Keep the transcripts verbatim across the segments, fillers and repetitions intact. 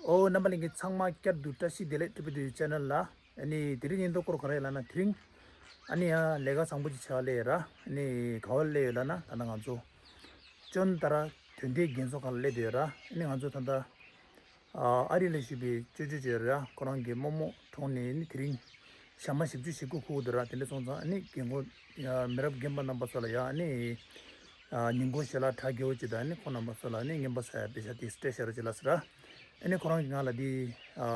ཨོ། རྣམ་པ་ལྷན་རྒྱས་ཚང་མ་བསྐྱར་དུ་བཀྲ་ཤིས་བདེ་ལེགས། ཊི་བི་ཌི་ཆེ་ནལ་ལ། ཨ་ནི་དེ་རིང་ཉིན་ཐོ་སྐོར་ག་རེ་ལབ་ན། དེ་རིང་ཨ་ནི་ཡང་ལས་ཀ་བཟང་པོ་ཅིག་བྱ་སླེབས་ཡོད་ར། ཨ་ནི་ག་བ་སླེབས་ཡོད་ལབ་ན། ད་ལྟ་ང་ཚོ་ཅོན་ཏ་ར་དོན་ལྡན་རྒན་གསོ་ཁང་ལ་སླེབས་བསྡད་ཡོད་ར། ཨ་ནི་ང་ཚོ་ད་ལྟ་ཨ་རི་ལ་བཞུགས་པའི་ཅོ་ཅོ་ཅོ་ར། ཁོ་རང་གི་རྨོ་མོ་གྲོངས་ནས་ནི་དེ་རིང་ཞག་མ་བཞི་བཅུ་ཞེ་དགུ་འཁོར་འདུག་ར། དེ་འདྲ་སོང་ཙང་ཨ་ནི་རྒན་གོག་ཡ་མི་རབས་རྒན་པ་རྣམ་པ་ཚོ་ལ་ཡ་ཨ་ནི་ཨ་ཉིན་གུང་ཞལ་ལག་གྲ་རྒྱས་པོ་ཅིག་དང་། ཨ་ནི་ཁོང་རྣམ་པ་ཚོ་ལ་ཨ་ནི་རྔན་པ་ཟ་ཡ་པེ་ཤ་དེ་སྤྲད་བཞག་རོགས་བྱེད་ལབ་ཟེར་ར། ཨ་ནི་ཁོ་རང་གིས་ང་ལ་འདི་ཨ་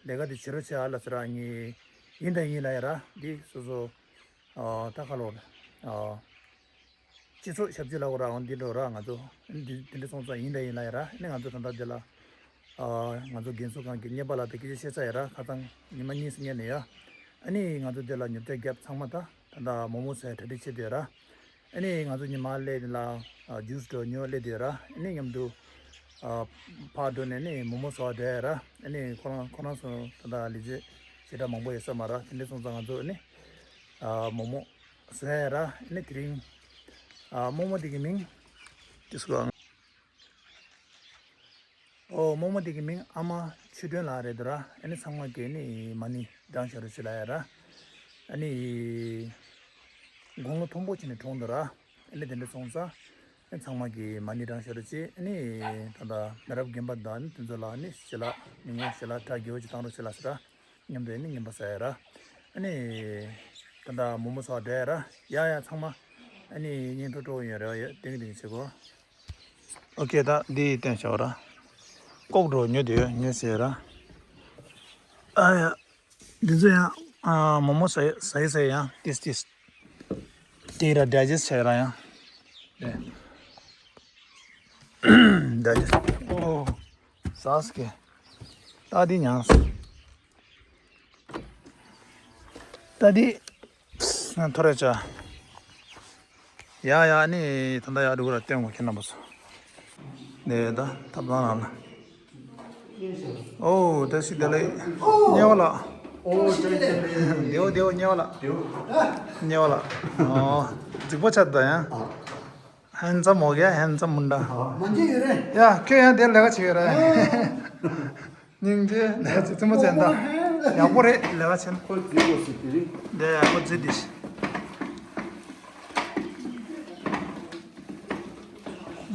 ལས་ཀ་འདི་བྱེད་རོགས་བྱེད་ཨ་ལབ་ཟེར་ར། ངས་ཡིན་དང་ཡིན་ལབ་ཡ་ར། འདི་སོ་སོ་ཨ་ད་ཁ་ལོ་ཨ་སྤྱི་ཚོགས་ཞབས་ཕྱི་ལབ་དགོས་ར། འོ་འདི་འགྲོ་ར། ང་ཚོ་འདི་འདི་འདྲ་སོང་ཙང་ཡིན་དང་ཡིན་ལབ་ཡ་ར། ཨ་ནི་ང་ཚོ་ད་ལྟ་འདི་ལ་ཨ་ང་ཚོ་རྒན་གསོ་ཁང་གི་གཉེར་པ་ལགས་དང་སྐད་ཆ་བཤད་ཚར་ཡ་ར། ཁ་སང་ཉི་མ་གཉིས་སུ་ཉལ་ནས་ཡ། ཨ་ནི་ང་ཚོ་འདི་ལ་ཉོ་ཆ་བརྒྱབ། ཚང་མ་ད་ད་ལྟ་མོག་མོག་ཟ་ཡ་གྲ་སྒྲིག་བྱེད་བསྡད་ཡ་ར། ཨ་ནི་ང་ཚོ་ཉི་མ་སླེབས་དེ་ལ་ཨ་ཇུས་འདྲ་ཉོ་སླེབས་བསྡད་ཡ་ར། ཨ་ནི་མཉམ་དུ་ཨ་ཕར་འགྲོ་ནས་ནི་མོག་མོག་ཟ་བ་འགྲོ་ཡ་ར། ཨ་ནི་ཁོ་རང་ཁོ་རང་ཚོ་ད་ལྟ་ལས་བྱེད་ཞེ་དྲག་མང་པོ་ཡོད་ས་མ་ར། དེ་འདྲ་སོང་ཙང་ང་ཚོ་ཨ་ནི་ཨ་མོག་མོག་ཟ་ཡ་ར། ཨ་ནི་དེ་རིང་ཨ་རྨོ་མོ་དེ་གི་མིང་དེ་སུ་ག་ཨོ། རྨོ་མོ་དེ་གི་མིང་ཨ་མ་ཆོས་སྒྲོན་ལགས་རེད་འདུག་ར། ཨ་ནི་ཚང་མ་གིས་ནི་མ་ཎི་བགྲང་བྱ་རོགས་བྱེད་ལབ་ཡ་ར། ཨ་ནི་དགུང་ལོ་མཐོན་པོ་བྱས་ནས་གྲོངས་འདུག་ར། ཨ་ནི་དེ་འདྲ་སོང་ཙང་ཨ་ཚང་མ་གིས་མ་ཎི་བགྲང་བྱ་རོགས་བྱེད། ཨ་ནི་ད་ལྟ་མི་རབས་རྒན་པ་དང་ནི་དེ་ཚོ་ལ་ནི་ཞལ་ལག་ཉིན་གུང་ཞལ་ལག་གྲ་རྒྱས་པོ་ཅིག་བཏང་རོགས་བྱེད་ལབ་ཟེར་ར། མཉམ་དུ་ཨ་ནི་རྔན་པ་ཟ་ཡ་ར། ཨ་ནི་ད་ལྟ་མོག་མོག་ཟ་བ་འགྲོ་ཡ་ར། ཡ་ཡ་ཚང་མ་ཨ་ནི་བརྙན་ཐུང་སྤྲོ་པོ་ཡོད་རེད། ཡ་ཏིང་ཏིང་བྱེད་དགོས། ཨོ་ཁེ། ད་འདི་སྟོན་བྱ་བ་ར། ལྐོག་འགྲོ་ཉོ་དེ་ཡོད་ཉོ་ཟེར་ར། ཨ་ཡ། འདི་ཚོ་ཡང་ཨ་མོག་མོག་ཟ་ཡི་ཟ་ཡི་ཟ་ཡི་ཡང་ཏིས་ཏིས། དེ་ར་ཌའི་ཇེ་སི་ཊི་བྱས་ར་ཡང་། ཌའི་ཇེ་སི་ཊི། ཨོ། ཟ་སི་ཀེ། ད་འདི་མྱངས། ད་འདི་ཐོ་རེ་ཆ། ཡ་ཡ་ནི་ད་ལྟ་ཡ་འགྲོ་གི་ར། སྟོན་གོ་ཁྱེད་རྣམ་པ་ཚོ། ནས་ད་ཐབ་ཚང་ནང་ལ། ཨོ་བཀྲ་ཤིས་བདེ་ལེགས། ཉེ་བ་ལགས། ཨོ་བཀྲ་ཤིས་བདེ་ལེགས། བདེ་བོ་བདེ་བོ་ཉེ་བ་ལགས། བདེ་བོ། ཉེ་བ་ལགས། ཨོ་རྫིག་པོ་ཆགས་ད་ཡང་། ཧན་ཙམ་མོ་ག་ཧན་ཙམ་མུན་ད། མ་འཇིག་ཡོད་རེད། ཡ་ཁྱོད་ཡང་དེ་ལས་ཀ་བྱེད་ཡོད་རེད། སྙིང་རྗེ་ལས་ཚེ་ཚེ་མོ་ཚན་ད། ཡག་པོ་རེད་ལས་ཀ་བྱེད་ན། ཁོ་རྫིག་པོ་ཞིག་དེ་རིང་། དེ་ཡག་པོ་རྫིག་དེ་ཞིག་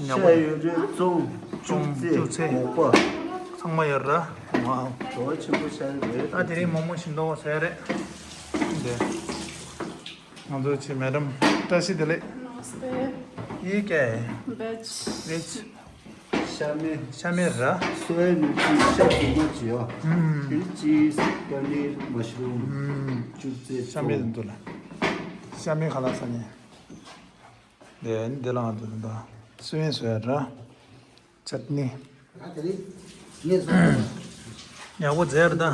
ཉག་པོ། ཤ་ཡོད་རེད། ཙོང་ཙོང་བཅུ་ཚེ་བཅུ་ཚེ་མོག་པ། ཚང་མ་ཡོད་ར། ཝའོ། བྲོ་བ་ཆེན་པོ་ཤར་རེད། ད་དེ་རིང་མོག་མོག་ཞིམ་མདོག་ཟེར་རེད། དེ། ང་ཚོ་ཆེ་མེ་ཌམ་བཀྲ་ཤིས་བདེ་ལེགས། नमस्ते। ये क्या है? वेज। वेज। ཤ་མེད། ཤ་མེད་ར། सोया मिर्ची ཤ་གོང་མ་བྱས། ཨུམ། དེ་ཅིས་པ་ནིར་མ་ཤ་རུམ། ཨུམ། བཅུ་རྩི། ཤ་མེད་འདུག་ལ། ཤ་མེད་ཁ་ལག་ཟ་ནས། དེ་འདི་ལ་ང་ཚོ་ད་སུ་ཡིན་སུ་ཡ་ར། ཅད་ནི། ཡག་པོ་མཛད་ར་ད།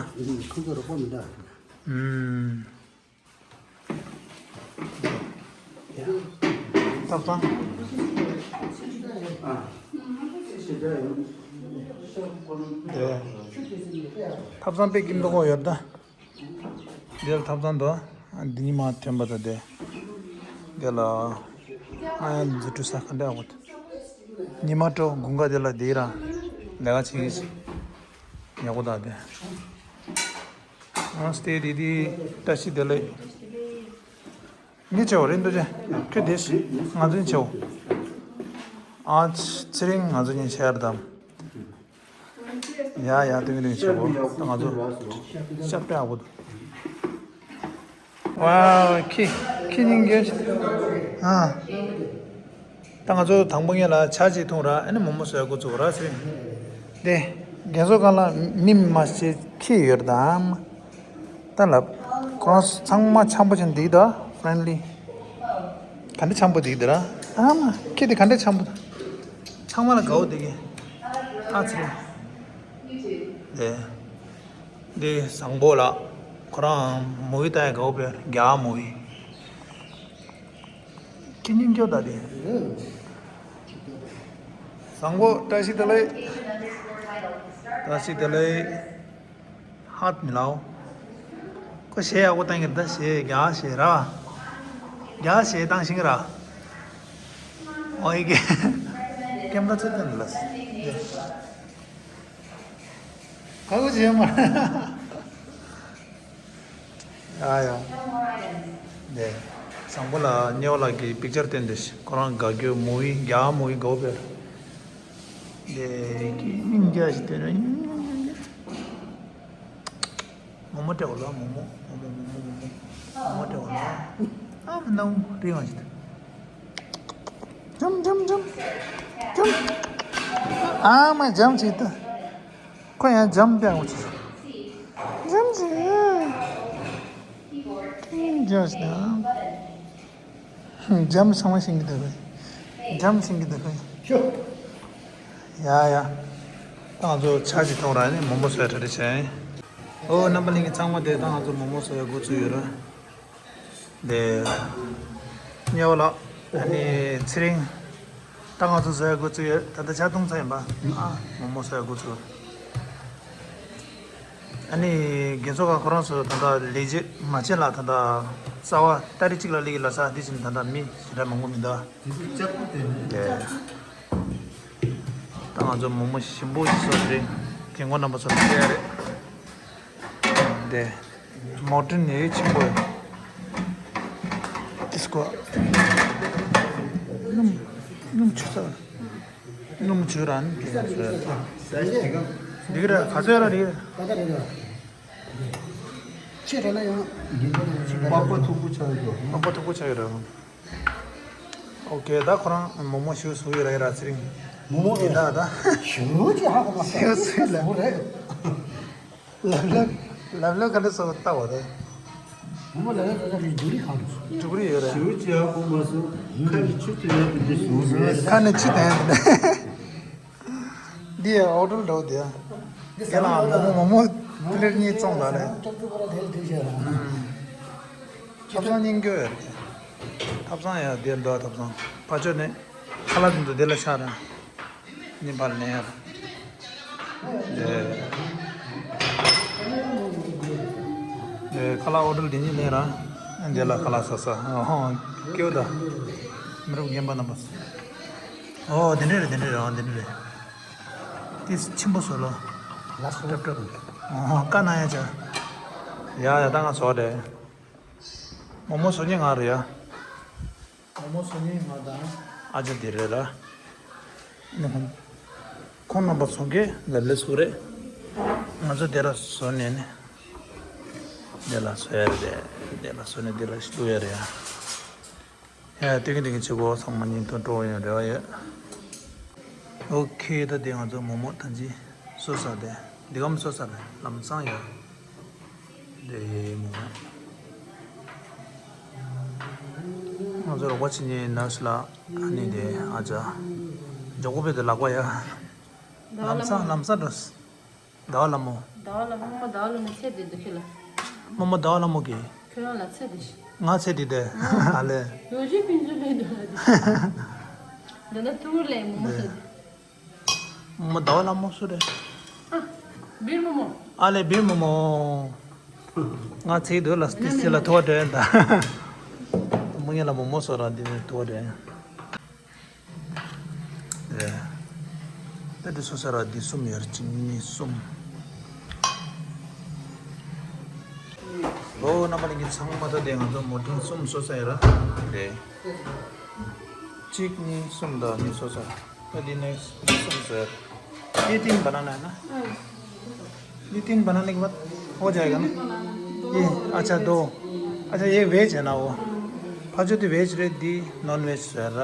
ཨུམ། ཐབ་ཚང་། ཐབ་ཚང་དཔེ་སྐྱིད་མདོག་ཁ་པོ་ཡོད་ད། འདི་ལ་ཐབ་ཚང་འདུག་འདི་ཉི་མ་ཐོན་པ་ད་དེ། འདི་ལ་ང་ཡང་འཛུལ་ཁྲིད་ས་ག་འདྲ་ཡག་པོ་འདུག་ཉི་མ་སྤྲོ་དགུན་ཁ་དེ་ལ་དེ་ར་ལས་ཀ་བྱེད་ཀྱི་ཡག་པོ་ད་དེ། ཨ་སྟེ་དེ་དེ་བཀྲ་ཤིས་བདེ་ལེགས། མི་ཆེ་བ་རེད་འདུག་ཅེ། ཁྱོད་དེ་ང་ཚོ་ཆེ་བ། ཨ་ཚེ་རིང་ང་ཚོ་གཉིས་ཆེ་ཡར་དམ། ཡ་ཡ་སྟོན་རིང་ཆེ་བ། ད་ང་ཚོ་ཤ་པེ་ཨ་བོ། ཝའོ་ཁི་ཁི་སྙིང་རྗེ། ཨ། ད་ང་ཚོ་དང་པོ་ངེད་ལ་ཇ་ཅིག་འཐུང་ར། ཨ་ནི་མོག་མོག་ཟ་འགོ་བཙུགས་ར་ཟེར། དེ་རྒན་གསོ་ཁང་ལ་མི་མ་ཤེས་ཁྱི་ཡོད་དམ། ད་ལབ། ཁོ་རང་ཚང་མ་འཆམ་པོ་བྱས་འདུག་ད། ཕ་རེན་ལི། ག་འདྲ་འཆམ་པོ་འདུག་ད་ར། ཨ་མ་ཁྱི་དེ་ག་འདྲ་འཆམ་པོ། ཚང་མ་ལ་དགའ་བོ་འདུག་གི། ཨ་ཚེ། དེ། འདི་བཟང་པོ་ལགས། ཁོ་རང་མོ་ཝི་ལྟ་ཡ་དགའ་བོ་དཔེ། རྒྱ་མོ་ཝི། ཁྱི་སྙིང་རྗེ་ད་དེ། བཟང་པོ་བཀྲ་ཤིས་བདེ་ལེགས། བཀྲ་ཤིས་བདེ་ལེགས། ཧད་མི་ལའོ། ཁོ་གཞས་ཡག་པོ་བཏང་གི་ད། གཞས་རྒྱ་གཞས་ར། རྒྱ་གཞས་བཏང་ཤིང་ར། ཨོ་ཡི་གེ། ཀེམ་ར་ཚོད་བཏང་ལ། ཁ་ཁུ་བྱེད་མ། ཡ་ཡ། ནས། བཟང་པོ་ལ་ཉེ་བ་ལགས་ཀྱིས་པིག་ཅར་བསྟན་ཏེ་ཁོ་རང་དགའ་སྐྱོ་མུ་བི་རྒྱ་མུ་བི་དགའ་བོ་དཔེར། ནས་ཀྱི་སྙིང་རྒྱ་ཞིག་བསྟན་ན། མོག་མོག་སྤྲད་འོ་ལ། མོག་མོག་མོག་མོག་མོག་མོག་མོག་མོག་མོག་མོག་སྤྲད་འོ་ལ། ཨ་མ་ནང་རི་ཡང་ཞིག་འཇམ་འཇམ་འཇམ། འཇམ། ཨ་མ་འཇམ་ཞིག་ད། ཁོ་ཡང་འཇམ་པའི་འོ་ཅི། འཇམ་ཞིག་འཇམ་ཞིག་ན། འཇམ་ཚང་མ་ཤིང་གི་འདུག་གི། འཇམ་ཤིང་གི་འདུག་གི། ཤོ། ཡ་ཡ། ད་ང་ཚོ་ཇ་ཅིག་འཐུང་ར་ནི་མོག་མོག་བཟོ་ཡ་གྲ་སྒྲིག་བྱས། ཨོ་རྣམ་པ་ལྷན་རྒྱས་ཚང་མ་དེ་ད་ང་ཚོ་མོག་མོག་བཟོ་ཡ་འགོ་ཚུགས་ཡོད་ར། དེ། ཉེ་བ་ལགས། ཨ་ནི་ཚེ་རིང་། ད་ང་ཚོ་བཟོ་ཡ་འགོ་ཚུགས་ཡོད། ད་ལྟ་ཇ་འཐུང་ཚར་ཡིན་པ། ཨ། མོག་མོག་བཟོ་ཡ་འགོ་ཚུགས། ཨ་ནི་རྒན་ཚོགས་ཁག་ཁོ་རང་ཚོ་ད་ལྟ་ལས་བྱེད་མ་བྱེད་ལ་ད་ལྟ་རྩ་བ་ཏ་རིག་གཅིག་ལ་སླེབས་ཀྱི་ལ་ས་འདི་བཞིན་ད་ལྟ་མི་ཞེ་དྲག་མང་པོ་མི་འདུག་དེ་ཚོ་ལྕགས་པོ་དེ་ནི། དེ། ད་ང་ཚོ་མོག་མོག་ཞིམ་པོ་ཞིག་བཟོ་རེད། རྒན་གོག་རྣམ་པ་ཚོ་ལ་སྟེར་ཡ་རེད། དེ། མོག་ཊ་ནི་ཆེན་པོ་ཡོད། ཏིས་ཀོ། སྣུམ། སྣུམ་ཆུ་ཚ། སྣུམ་ཆུ་ར་ནི་དེ་ཚོ་ཡོད། འདི་གི་ར་ག་ཚོད་ར་རེད། ད་ལྟ་རེད་ལ། ཆེ་དྲགས་ན་ཡང་། པགས་པ་མཐུག་པོ་ཆགས་ཡོད། པགས་པ་མཐུག་པོ་ཆགས་ཡོད་ར། ཨོ་ཀེ། ད་ཁོ་རང་མོག་མོག་ཞུ་སུ་ཡོད་ལ་ཡོད་ར་ཚེ་རིང་། མོག་མོག་ཡིན་ད་ད། ཞུ་ཅི་ཧ་གོ་མ་སོང་། ཞུ་སུ་ལ། ལབ་ལབ་ལབ་ལབ་ག་འདྲ་སོ་ལྟ་བ་རེད། མོག་མོག་ལབ་ལབ་ལབ་ལབ་རི་འཇུག་རི་གང་འདུག་འཇུག་རི་ཡོད་རེད། ཞུ་ཅི་ཧ་གོ་མ་སོང་། ཁ་ནས་ཆུ་དེ་ཡག་པོ་འདི་སོང་རེད། ཁ་ནས་ཆུ་དེ་ཡག་པོ་འདི། འདི་ཡ་ཨོ་ཌར་འདྲ་བོ་དེ་ཡ། འདི་ཟ་ལ་མོག་མོག་མོག་མོག་པི་ལེ་ཊི་གཉིས་བཙོང་ད་ལེ། ཐབ་ཚང་རྙིང་རྒྱུ་ཡོད་རེད། ཐབ་ཚང་ཡ་དེ་འདུག་ཐབ་ཚང་ཕ་ཆོས་ནས་ཁ་ལག་དེ་ཚོ་དེ་ལ་ཆགས་ར། ནི་ཕར་ལེན་ཡ་ར། དེ། དེ་ཁ་ལག་ཨོ་ཌར་དེ་གཉིས་ལེན་ར། དེ་ལ་ཁ་ལག་ཟ་ས་ཧོ། སྐྱོ་ད། མི་རབས་རྒན་པ་རྣམ་པ། ཨོ་དེ་འདྲ་རེད། དེ་འདྲ་རེད། ཨོ་དེ་འདྲ་རེད། དེ་ཆེན་པོ་བཟོ་ལོ། ལགས་སོ། ཏྲབ་ཏྲབ། ཨོ་ཧོ་བཀའ་གནང་ཡ་ཅག་ཡ་ཡ་ད་ང་བཟོ་དེ། མོག་མོག་བཟོ་མཁན་ང་རེད་ཡ། མོག་མོག་བཟོ་མཁན་ང་དང་། ཨ་ཅག་དེ་རེད་ར། ནི་ཁོང་། ཁོང་རྣམ་པ་བཟོ་མཁན་ལབ་ལེ་སུ་རེད། ང་ཚོ་དེ་ལ་བཟོ་ནས་ནི། དེ་ལ་བཟོ་ཡ་རེད། དེ་ལ་བཟོ་ནས་དེ་ལ་བླུག་ཡ་རེད་ཡ། ཡ་ཏིང་ཏིང་བྱེད་དགོས། ཚང་མ་སྙིང་ཐོ་སྤྲོ་ཡོང་རེ་བ་ཡོད། ཨོ་ཁེ། ད་དེ་ང་ཚོ་མོག་མོག་ཐང་ཅིག་སོ་ས་དེ་འདི་གམ་སོ་ས་རེད། ལམ་སང་ཡོད། དེ་མོག་མོག་ང་ཚོ་རོགས་པ་བྱེད་མཁན་ནར་སི་ལགས། ཨ་ནི་དེ་ཨ་ཅག་འཇོག་གོ་བེ་དེ་ལག་པ་ཡ། ལམ་སང་ལམ་སང་འགྲོ། ཟླ་བ་ལྷ་མོ། ཟླ་བ་ལྷ་མོ། རྨོ་མོ་ཟླ་བ་ལྷ་མོ་ཚེ་འདི་འདུག་ཁྱོད་ལ། རྨོ་མོ་ཟླ་བ་ལྷ་མོ་གི། ཁྱོད་རང་ལ་ཚེ་འདི་ཤི། ང་ཚེ་འདི་དེ། ཨ་ལེ། ཡོ་ཇི་ཕིན་ཇི་ཕིན་འདུག་ལ་འདི། འདི་ན་ཐུར་ལས་རྨོ་མོ་ཚེ་འདི། རྨོ་མོ་ཟླ་བ་ལྷ་མོ་སུ་རེད། ཨ། བིར་རྨོ་མོ། ཨ་ལེ་བིར་རྨོ་མོ། ང་ཚེ་འདི་ལ་ཏི་སི་ལ་ཐོ་དྲན་ད། རྨོ་ངེ་ལ་རྨོ་མོ་སོ་ར་འདི་ནས་ཐོ་དྲན། ཨེ། ད་འདི་སོ་ས་ར་འདི་གསུམ་ཡོད་རེད། གཅིག་གཉིས་གསུམ། ལོ་རྣམ་པ་ལྷན་རྒྱས་ཚང་མ་ད་དེ་ང་ཚོ་མོག་མོག་གསུམ་སོ་ས་ཡོད་ར། དེ། གཅིག་གཉིས་གསུམ་དང་གཉིས་སོ་ས། ད་འདི་ནས་གསུམ་ཟེར། ཡེ་ཏིན་བ་ན་ན་ན། ཡེ་ཏིན་བ་ན་ན་གི་བ། ཧོ་ཇ་ག་ན། ཡེ། ཨ་ཅག་དོ། ཨ་ཅག་ཡེ་བེ་ཇ་ན་འོ། ཕ་ཆོས་དེ་བེ་ཇ་རེད། འདི་ནོན་བེ་ཇ་ཟེར་ར།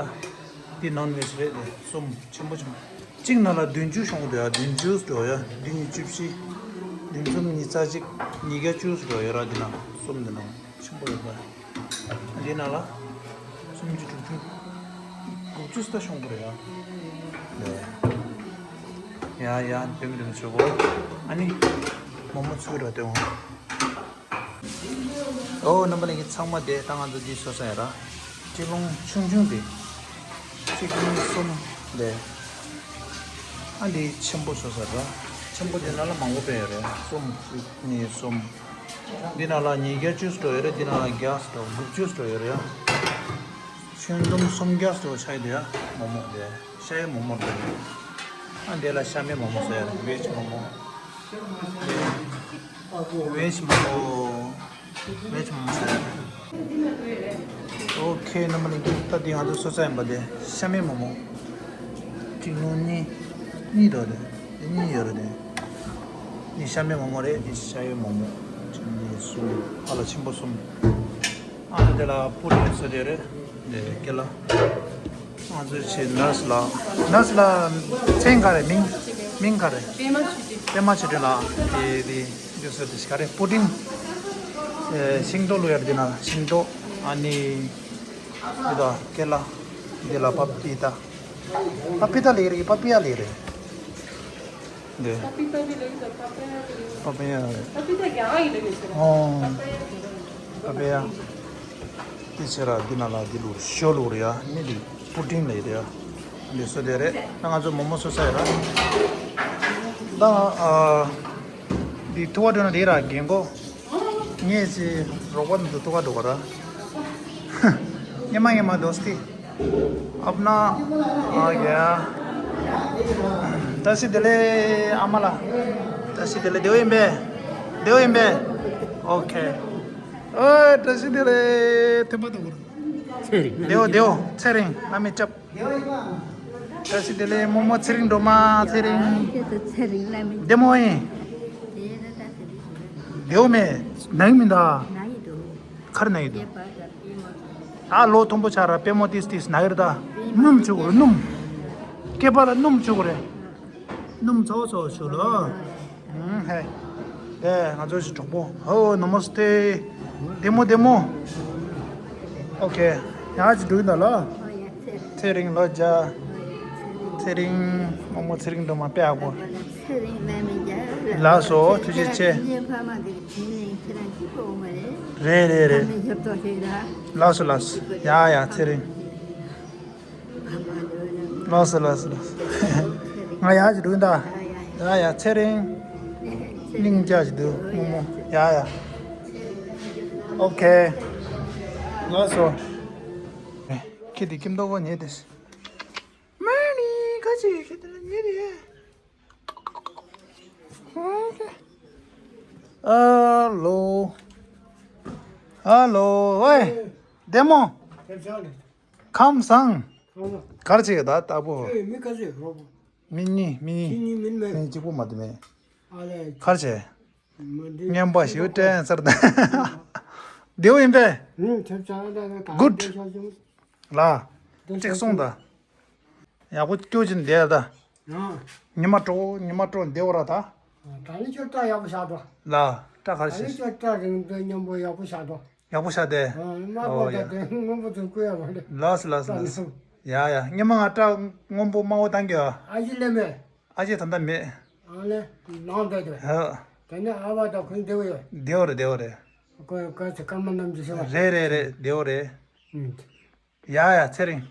འདི་ནོན་བེ་ཇ་རེད་དེ། གསུམ་ཆེན་པོ་ཆེན་པོ། གཅིག་ནང་ལ་བདུན་ཅུ་ཤོང་གི་འདུག་ཡ། བདུན་ཅུ་འགྲོ་ཡ། བདུན་གཉིས་བཅུ་བཞི། བདུན་གསུམ་ཉི་ཤུ་རྩ་གཅིག་ཉིས་བརྒྱ་བཅུ་འགྲོ་ཡོད་ར། འདི་ནང་གསུམ་འདི་ནང་ཆེན་པོ་ཡོད་པ། འདི་ནང་ལ་སུམ་ཅུ་དྲུག་ཅུ་དགུ་བཅུ་ཙམ་ཤོང་གི་རེད་ཡ། ཡ་ཡ་དུམ་དུམ་ཞུ་གོ། ཨ་ནི་མོག་མོག་ཚུར་ར་སྟོན་འོང་། ཨོ་རྣམ་པ་ལྷན་རྒྱས་ཚང་མ་དེ་ད་ང་ཚོ་འདི་བཟོ་ས་ཡ་ར། ཀི་ལོང་ཆུང་ཆུང་དེ། གཅིག་གཉིས་གསུམ་དེ། ཨ་འདི་ཆེན་པོ་བཟོ་ས་ར། ཆེན་པོ་དེ་ནང་ལ་མང་པོ་སྤེལ་ཡོད་རེད། གསུམ་གཅིག་གཉིས་གསུམ། འདི་ནང་ལ་ཉིས་བརྒྱ་བཅུ་འགྲོ་ཡོད་རེད། འདི་ནང་ལ་བརྒྱ་འགྲོ་དགུ་བཅུ་འགྲོ་ཡོད་རེད་ཡ། ཁྱོན་བསྡོམས་སུམ་བརྒྱ་འགྲོ་ཆགས་ཡོད་ཡ། མོག་མོག་དེ་ཤ་ཡའི་མོག་མོག་རེད། ཨ་འདི་ལ་ཤ་མེད་མོག་མོག་ཟེར་ཡ་རེད། བེ་ཇ་མོག་མོག་ཝེཇ་མོ་མོ། ཝེཇ་མོ་མོ་ཟེར། ཨོ་ཁེ། རྣམ་པ་ལྷན་རྒྱས། ད་འདི་ང་ཚོ་སོ་སོ་ཡིན་པ། དེ་ཤ་མེད་མོག་མོག་གཅིག་ནོ། གཉིས། གཉིས་འདུག་དེ། དེ་གཉིས་ཡོད་རེད་དེ། འདི་ཤ་མེད་མོག་མོག་རེད། འདི་ཤ་ཡོད་མོག་མོག་གཅིག་གཉིས་གསུམ། ཨ་ལ་ཆེན་པོ་གསུམ། ཨ་ནི་དེ་ལ་པུ་ཏིང་བཟོས་དེ་རེད། དེ་ཀེ་ལ། ང་ཚོའི་ཆེ་ནར་སི་ལགས། ནར་སི་ལགས་མཚན་ག་རེ། མིང་། མིང་ག་རེ། པད་མ་ཆོས་སྒྲོན། པད་མ་ཆོས་སྒྲོན་ལགས། དེ་དེ་འདི་ཚོ་དེ་ག་རེ། པུ་ཏིང་། ཨེ། ཤིང་ཏོག་བླུགས་ཡ་རེད། དེ་ན་ཤིང་ཏོག་ཨ་ནི་འདི་དང་ཀེ་ལ། འདི་ལ་པ་པི་ཏ། པ་པི་ཏ་ལབ་རེད། པ་པི་ཡ་ལབ་རེད། འདི། པ་པི་ཏ་ལབ་ཀྱི་འདུག་པ་པི་ཡ་ལབ་ཀྱི་འདུག་པ་པི་ཡ་རེད། པ་པི་ཏ་རྒྱ་གར་ཡིན་ལབ་ཀྱི་འདུག་ཨོ། པ་པི་ཡ་ལབ་ཀྱི་འདུག་པ་པི་ཡ། དེ་ཕྱིར་ར་འདི་ན་ལ་འདི་བླུགས། ཞོ་བླུགས་རེད་ཡ། ནི་འདི་པུ་ཏིང་ལབ་ཡ་རེད་ཡ། འདི་བཟོས་དེ་རེད། ད་ང་ཚོ་མོག་མོག་བཟོས་ཚར་ཡོད་ར། ད་ཨ། འདི་ཐུག་པ་འགྲོ་ན་དེ་ར་རྒན་གོག་ངས་ཅི་རོགས་པ་འདི་ཐུག་པ་འགྲོ་ག་ར། ཉི་མ་ཉི་མ་དོ་སྟེ། ཨབ་ན། ཨོ་ཡ། བཀྲ་ཤིས་བདེ་ལེགས་ཨ་མ་ལགས། བཀྲ་ཤིས་བདེ་ལེགས། བདེ་པོ་ཡིན་པས། བདེ་པོ་ཡིན་པས། ཨོ་ཁེ། ཨོ་བཀྲ་ཤིས་བདེ་ལེགས། ཐེམ་པ་དང་པོ། ཚེ་རིང་། བདེ་པོ་བདེ་པོ། ཚེ་རིང་བླ་མའི་སྐྱབས། བཀྲ་ཤིས་བདེ་ལེགས་མོག་མོག་ཚེ་རིང་སྒྲོལ་མ། ཚེ་རིང་། ཚེ་རིང་བླ་མའི། བདེ་མོ་ཡིན། བདེ་པོ་མེད། ན་ཡི་མིན་ད། ན་ཡི་འདུག་ག་རེ་ན་ཡི་འདུག་ཨ་ལོ་མཐོན་པོ་ཆགས་ར། པད་མོ་ཏིས་ཏིས་ན་གི་རེད་ད། སྣུམ་བྱུག་དགོས་རེད། སྣུམ། སྐེད་པ་ལ་སྣུམ་བྱུག་དགོས་རེད། སྣུམ་ཚོ་ཚོ་བྱུག་ལོ། ཧེ། དེ་ང་ཚོ་ཞིག་གྲོགས་པོ། ཧོ་ན་མོ་སྟེ། བདེ་མོ་བདེ་མོ། ཨོ་ཁེ། ཡང་ཅིག་འགྲོ་གི་འདུག་ལ། ཚེ་རིང་ལོ་བརྒྱ། ཚེ་རིང་། མོག་མོག་ཚེ་རིང་སྒྲོལ་མ་དཔེ་ཡག་པོ། ལགས་སོ། ཐུགས་རྗེ་ཆེ། རེད་རེད་རེད། ལགས་སོ་ལགས་སོ། ཡ་ཡ་ཚེ་རིང་། ལགས་སོ་ལགས་སོ་ལགས་སོ། ང་ཡར་ཅིག་འགྲོ་གི་ཡིན་ད། ཡ་ཡ་ཚེ་རིང་། སྙིང་རྗེ་ཞིག་འདུག་མོག་མོག་ཡ་ཡ། ཨོ་ཁེ། ལགས་སོ། ཁྱེད་དེ་ཁྱིམ་ཐོག་གོ་ཉེ་དེ། མ་ནི་ཁ་ཅིག་ཁྱེད་དེ་ལ་ཉེ་དེ། ཨ་ལོ། ཨ་ལོ། ཝེ། བདེ་མོ། ཁམས་བཟང་། ག་རེ་བྱེད་ཀྱི་ད་ལྟ་བུ། མི་ག་ཚོད་རོགས། མི་གཉིས། མི་གཉིས། གཉིས་མིན་མེད། མི་གཅིག་པུ་མ་དེ་མེད། ཨ་ལས། ག་རེ་བྱེད། མ་འདི། སྙན་པ་ཞིག་དྲན་ཚར་ད། བདེ་པོ་ཡིན་པས། ཨུ་ཁྱབ་ཆ་ད་ད་ག་གུད། བདེ་ཤོག་ཅུང་། ལ། བདེ་ཤོག་ཅུང་། ཅིག་སོང་ད། ཡག་པོ་སྐྱོ་ཅིག་བསྡད་ད། ཨ། ཉི་མ་དྲོ་ཉི་མ་དྲོ་བདེ་པོ་ར་ད། ད་ནི་ཁྱོད་སྐྲ་ཡག་པོ་བཞག་འགྲོ། ལ། སྐྲ་ག་རེ་ད་ནི་བྱས། ཁྱོད་སྐྲ་རིང་པོ་སྙོམས་པོ་ཡག་པོ་བཞག་འགྲོ། ཡག་པོ་བཞག་སྟེ། ཨ། མ་ཨོ་པ་ད་ཡ། དེ་སྔོན་པོ་དུ་བསྐུ་ཡག་མ་རེད། ལགས་སོ་ལགས་སོ་ལགས་སོ། ད་ཡ་ཡ། སྔོན་མ་ང་སྐྲ་སྔོན་པོ་དམར་པོ་བཏང་གི་ཡོད། ཨ་ཅེ་ལས་མེད། ཨ་ཅེ་ད་ལྟ་མེད། ཨ་ལས། ནང་བསྡད་དེ། ཧ། དེ་ནས་ཨ་བ་དང་ཁོང་བདེ་པོ་ཡོད། བདེ་པོ་རེད་བདེ་པོ་རེད། ཁོ་ཁོ་ཚོ་ཀརྨ་རྣམ་རྒྱལ་ཟེར་བ། རེད་རེད་རེད། བདེ་པོ་རེད། ཨུ། ཡ་ཡ་ཚེ་རིང་།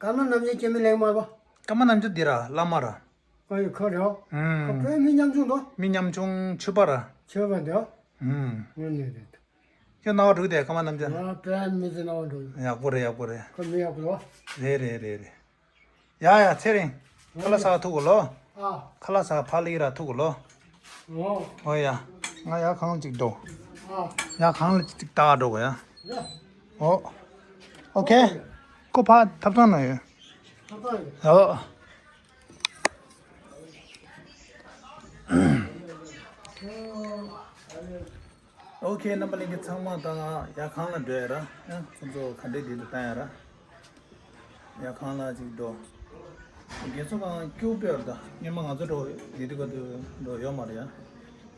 ཀརྨ་རྣམ་རྒྱལ་སྐྱེ་དམན་ལེགས་མ་པ། ཀརྨ་རྣམ་རྒྱལ་འདི་ར་བླ་མ་ར། ཁོ་ཡི་ཁོ་རེད། ཨུ། ཁོ་བོད་མི་ཉམ་ཆུང་དོ། མི་ཉམ་ཆུང་ཆོས་པ་ར། ཆོས་པ་འདི། ཨུ། དངོས་གནས་རེད། ཁྱོད་རྣ་བ་འགྲོ་གི་དེ་ཀརྨ་རྣམ་རྒྱལ། ང་དཔེ་མི་ཚེ་རྣ་བ་འགྲོ་གི། ཡག་པོ་རེད་ཡག་པོ་རེད། ཁོ་མི་ཡག་པོ་རེད། རེད་རེད་རེད་རེད། ཡ་ཡ་ཚེ་རིང་། ཁ་ལག་ཟ་ཐུག་གོ་ལོ། ཨ། ཁ་ལག་ཟ་ཕ་ལི་ར་ཐུག་གོ་ལོ། ཨོ། ཨོ་ཡ། ང་ཡ་གང་ཅིག་འགྲོ། ཨ། ཡ་གང་ལ་ཅིག་ལྟ་འགྲོ་གོ་ཡ། ཡ། ཨོ། ཨོ་ཁེ། ཁོ་ཕ་ཐབ་ཚང་ན་ཡོད། ཐབ་ཚང་ཡོད། ཨོ། ཨོ་ཁེ། རྣམ་པ་ལྷན་རྒྱས་ཚང་མ་དང་ཡ་གང་ལ་འགྲོ་ཡ་ར། ཡ་ཁོང་ཚོ་ག་འདྲས་འདི་དུ་བཏང་ཡ་ར། ཡ་གང་ལ་ཅིག་འགྲོ། རྒན་ཚོ་གང་སྐྱིད་པོ་ཡོད་ར་ད། སྔོན་མ་ང་ཚོ་འགྲོ་འདི་དུ་ག་དུ་འགྲོ་ཡོད་མ་རེད་ཡ།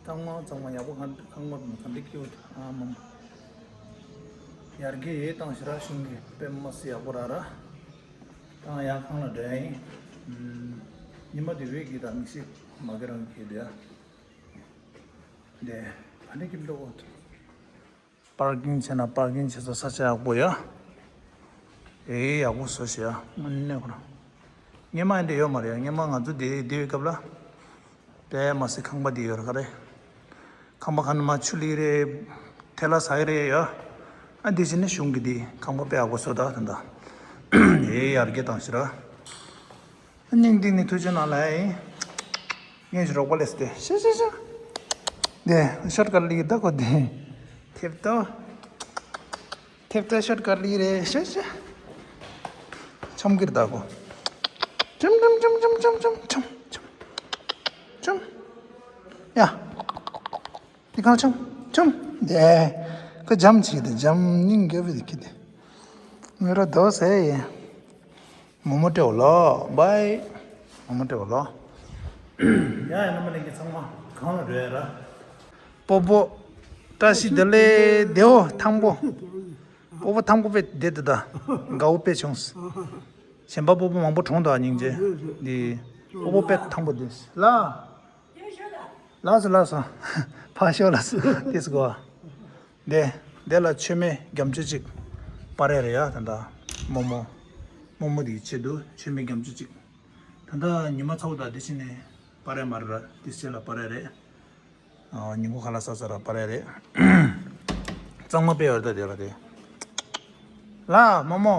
ཚང་མ་ཚང་མ་ཡག་པོ་གང་གང་མ་གང་འདྲས་སྐྱིད་པོ་ཨ་མ། ཡར་རྒྱས་ཡས་བཏང་ཞེ་དྲག་གཞུང་གི་དཔེ་མ་སྲིད་ཡག་པོ་ར་ར། ད་ཡ་གང་ལ་འགྲོ་ཡ་ཡིན། ཉི་མ་དེ་བས་གི་ད་མི་ཤེས་མ་གི་རང་གི་དེ་ཡ། དེ་ཕ་ནི་ཀིམ་ཏོ་འོ། པར་ཀིང་བྱས་ན་པར་ཀིང་བྱེད་ས་ས་ཆ་ཡག་པོ་ཡ། ཨེ་ཡག་པོ་བཟོ་ཤེས་ཡ་དངོས་གནས་ཁོ་རང་། སྔོན་མ་འདི་ཡོད་མ་རེད་ཡ། སྔོན་མ་ང་ཚོ་དེ་དེ་བའི་སྐབས་ལ། དཔེ་མ་སྲིད་ཁང་པ་འདི་ཡོད་རེད་ག་རེ། ཁང་པ་ཁ་ནང་མ་ཆུ་ལི་རེད། ཐལ་ལ་ཟ་ཡི་རེད་ཡ། ཨ་འདི་བྱས་ནས་གཞུང་གི་འདི་ཁང་པ་དཔེ་ཡག་པོ་བཟོ་ད་ད་ད། ཨེ་ཡར་རྒྱས་བཏང་ཤེས་ར། སྙིང་ཐིག་ནས་ཐུགས་རྗེ་གནང་ལགས། ངས་ཞིག་རོགས་པ་ལས་ཏེ་ཤ་ཤ་ཤ། དེ་ཤོར་ཀ་ལི་ད་གོ་དེ། ཐེབས་ཏོ། ཐེབས་ཏོ་ཤོར་ཀ་ལི་རེད་ཤ་ཤ། ཆམ་གིར་ད་གོ། ཆམ་ཆམ་ཆམ། ཡ། དེ་གང་ཆམ། ཆམ། དེ། ཁ་འཇམ་ཆེ་དེ་འཇམ་སྙིང་རྒྱབ་པའི་ཁྱི་དེ། ངེ་ར་དོ་ཟེ་ཡེ། མོ་མོ་སྤྲེའུ་ལོ། བའི། མོ་མོ་སྤྲེའུ་ལོ། ཡ་ཡ་རྣམ་པ་ལྷན་རྒྱས་ཚང་མ་གང་ལ་འགྲོ་ཡ་ར། སྤོ་བོ། བཀྲ་ཤིས་བདེ་ལེགས་དེའོ་ཐང་པོ། སྤོ་བོ་ཐང་པོ་པེ་བདེ་དེ་ད། དགའ་བོ་པེ་བྱུང་། གཞན་པ་སྤོ་བོ་མང་པོ་གྲོངས་དང་སྙིང་རྗེ། འདི། སྤོ་བོ་པེ་ཐང་པོ་དེ། ལ། ལགས་སོ་ལགས་སོ། ཕ་ཤོ་ལགས་སོ། ཏིས་གོ། དེ། དེ་ལ་མཆོད་མེ་རྒྱ་མཆོད་ཅིག་སྤར་ཡ་རེད་ཡ་ད་ལྟ། རྨོ་མོ། རྨོ་མོ་དེའི་ཆེད་དུ་མཆོད་མེ་རྒྱ་མཆོད་ཅིག་ད་ལྟ་ཉི་མ་ཚ་བོ་དང་དེ་བཞིན་ནས་སྤར་ཡ་མ་རེད་ར་ཏིས་ཆེ་ལ་སྤར་ཡ་རེད། ཨ་ཉིན་གུང་ཁ་ལག་ཟ་ས་ར་སྤར་ཡ་རེད། གཙང་མ་དཔེ་ཡོད་རེད་ད་དེ་ལ་དེ། ལ་རྨོ་མོ།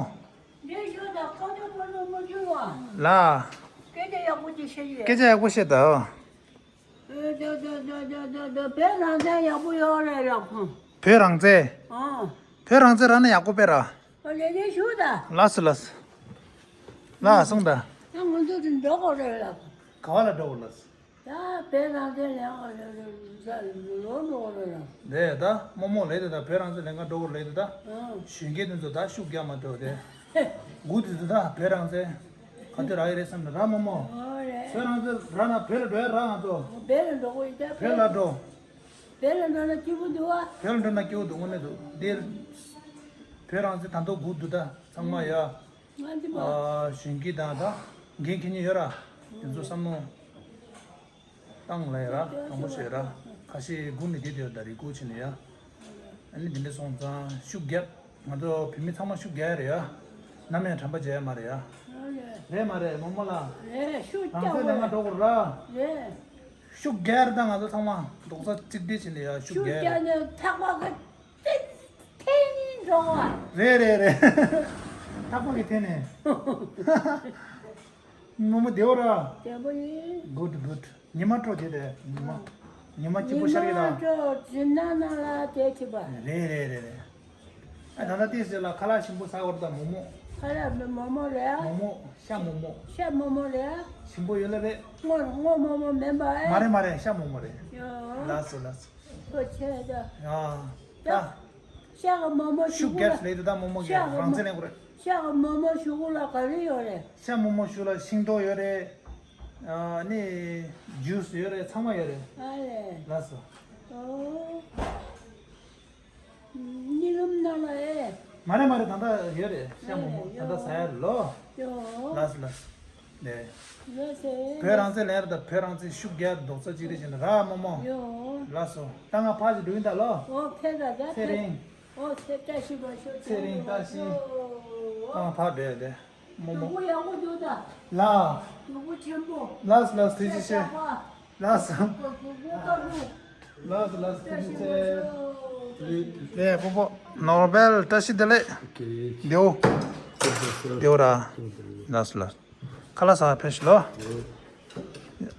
འདི་ཤོད་དང་ཁ་ཆུ་ཁོ་ནུ་མ་བྱུང་བ། ལ། སྐད་ཆ་ཡག་པོ་ཅིག་བཤད་ཡོད། སྐད་ཆ་ཡག་པོ་བཤད་ད། ཨེ་ད་ད་ད་ད་ད་ད་བོད་རང་བཙན་ཡག་པོ་ཡོད་རེད་ལགས་ཁོང་། བོད་རང་བཙན། ཨང་། བོད་རང་བཙན་རག་ན་ཡག་པོ་དཔེ་ར། ཨ་ལེ་ལེ་ཞུ་ད། ལགས་སོ་ལགས་སོ། ལགས་སོང་ད། ད་ང་ཚོ་དེ་འགྲོ་དགོས་རེད་ལགས། ག་བ་ལ་འགྲོ་དགོས་ལགས། ད་བོད་རང་བཙན་ལེན་ལོ་འགྲོ་དགོས་རེད་ལགས། དེ་ད་རྨོ་མོ་ལས་དེ་ད་བོད་རང་བཙན་ལེན་ག་འགྲོ་དགོས་ལས་དེ་ད། ཨང་། གཞོན་སྐྱེས་དེ་ཚོ་ད་ཤུགས་རྒྱག་མ་ཐུབ་དེ། སྒུག་དེ་ཚོ་ད་བོད་རང་བཙན། ག་དུས་རག་གི་རེད་བསམ་ནས་ར་རྨོ་མོ། ཨོ་རེད། བོད་རང་བཙན་རག་ན་བོད་ལ་འགྲོ་ཡ་རག་ང་ཚོ། བོད་ལ་འགྲོ་དགོས་ཡིན་ད། བོད་ལ་འགྲོ། བོད་ལ་འགྲོ་ན་སྐྱིད་པོ་འདུག་ཨ། བོད་ལ་འགྲོ་ན་སྐྱིད་པོ་འདུག་དངོས་གནས་འདུག་འདིར། བོད་རང་བཙན་ད་དུང་སྒུག་འདུག་ད་ཚང་མ་ཡ། ང་འདི་མ། ཨ་གཞོན་སྐྱེས་དང་ད་འགན་འཁྱེར་མཁན་ཡོད་ར། དེ་ཚོ་བསམ་བློ་བཏང་ལ་ཡ་ར་དྲང་པོ་བཤད་ར། ཁ་ཤས་སྒུག་ནས་བསྡད་ཡོད་ད་རེད་སྒུག་བྱས་ནས་ཡ། ཨ་ནི་འདི་འདྲ་སོང་ཙང་ཤུགས་རྒྱབ། ང་ཚོ་བོད་མི་ཚང་མ་ཤུགས་རྒྱག་ཡ་རེད་ཡ། ནམ་ཡང་དྲན་པ་བརྗེད་ཡ་མ་རེད་ཡ། རེད་མ་རེད་རྨོ་མོ་ལགས། རེད་ཤུགས་རྒྱག་རང་ཚོའི་ལས་ཀ་འགྲོ་དགོས་ར། རེད། ཤུགས་རྒྱག་རེད་ད་ང་ཚོ་ཚང་མ་རྡོག་རྩ་གཅིག་སྒྲིལ་བྱས་ནས་ཡ་ཤུགས་ཤུགས་རྒྱག་རྒྱག་ནས་ཐག་པ་གི་ཏི་ཏི་འགྲོ་བ། རེད་རེད་རེད། ཐག་པ་གི་ཐད་ནས། རྨོ་མོ་བདེ་བོ་ར། བདེ་པོ་ཡིན། Good good། ཉི་མ་དྲོ་དེ་རེད་ཉི་མ། ཉི་མ་སྐྱིད་པོ་ཤར་གི་ར། ཉི་མ་དྲོ་འཛིན་ན་ན་ལ་དེ་ཁྱི་པ། རེད་རེད་རེད་རེད། ཨ་ད་ལྟ་ཏིས་ཟེར་ལ་ཁ་ལག་ཞིམ་པོ་ཟ་བར་ད་མོག་མོག་ཁ་ལག་མོག་མོག་རེད་ཨ། མོག་མོག་ཤ་མོག་མོག་ཤ་མོག་མོག་རེད་ཨ། ཞིམ་པོ་ཡོད་ལ་རེད། སྔོ་སྔོ་མོག་མོག་མིན་པ་ཨེ། མ་རེད་མ་རེད་ཤ་མོག་མོག་རེད། ཡོ། ལགས་སོ་ལགས་སོ། ཐུགས་རྗེ་ཆེ་ད། ཡ། ད། ཤ་གི་མོག་མོག་ཤུགས་རྒྱབ་ལེ་དུ་ད་མོག་མོག་གི་ཤ་གི་རང་བཙན་ལེན་དགོས་རེད། ཤ་གི་མོག་མོག་ཞུ་གུ་ལ་ག་རེ་ཡོད་རེད། ཤ་མོག་མོག་ཞུ་ལ་ཤིང་ཏོག་ཡོད་རེད། ཨ་ནི་ཇུས་ཡོད་རེད་ཚང་མ་ཡོད་རེད། ཨ་ལེ། ལགས་སོ། ཨོ། གཉིད་ལམ་ནང་ལ་ཨེ། མ་རེད་མ་རེད་ད་ལྟ་ཡོད་རེད་ཤ་མོག་མོག་ད་ལྟ་ཟ་ཡ་རེད་ལོ། ཡོ། ལགས་སོ་ལགས་སོ། ལེ། ལགས་སོ། བོད་རང་བཙན་ལེན་རེད་ད་བོད་རང་བཙན་ཤུགས་རྒྱག་རྡོག་རྩ་གཅིག་རེད་བྱས་ན་ར་རྨོ་མོ། ཡོ། ལགས་སོ་ད་ང་ཕར་ཞིག་འགྲོ་ཡིན་ད་ལོ། ཨོ་ཕེབས་ད་ད་ཚེ་ཕེབས། རིང་། ཨོ་ཚེ་བཀྲ་ཤིས་པ་ཤོག་ཚེ་རིང་བཀྲ་ཤིས། ཨོ། ད་ང་ཕར་འགྲོ་ཡ་དེ། རྨོ་མོ། སྡུག་པོ་ཡག་པོ་འདུག་ད། ལ། སྡུག་པོ་ཆེན་པོ། ལགས་ལགས་ཐུགས་རྗེ་ཆེ། ལགས་སོ། སྡུག་པོ་དཀར་པོ། ལགས་སོ་ལགས་སོ་ཐུགས་རྗེ་ཆེ། ལས་པོ་པོ། ནོར་སྦེལ་བཀྲ་ཤིས་བདེ་ལེགས། ལྡེའུ། ལྡེའུ་ར། ལགས་སོ་ལགས་སོ། ཁ་ལག་ཟ་ཕེབས་ཤིག་ལོ།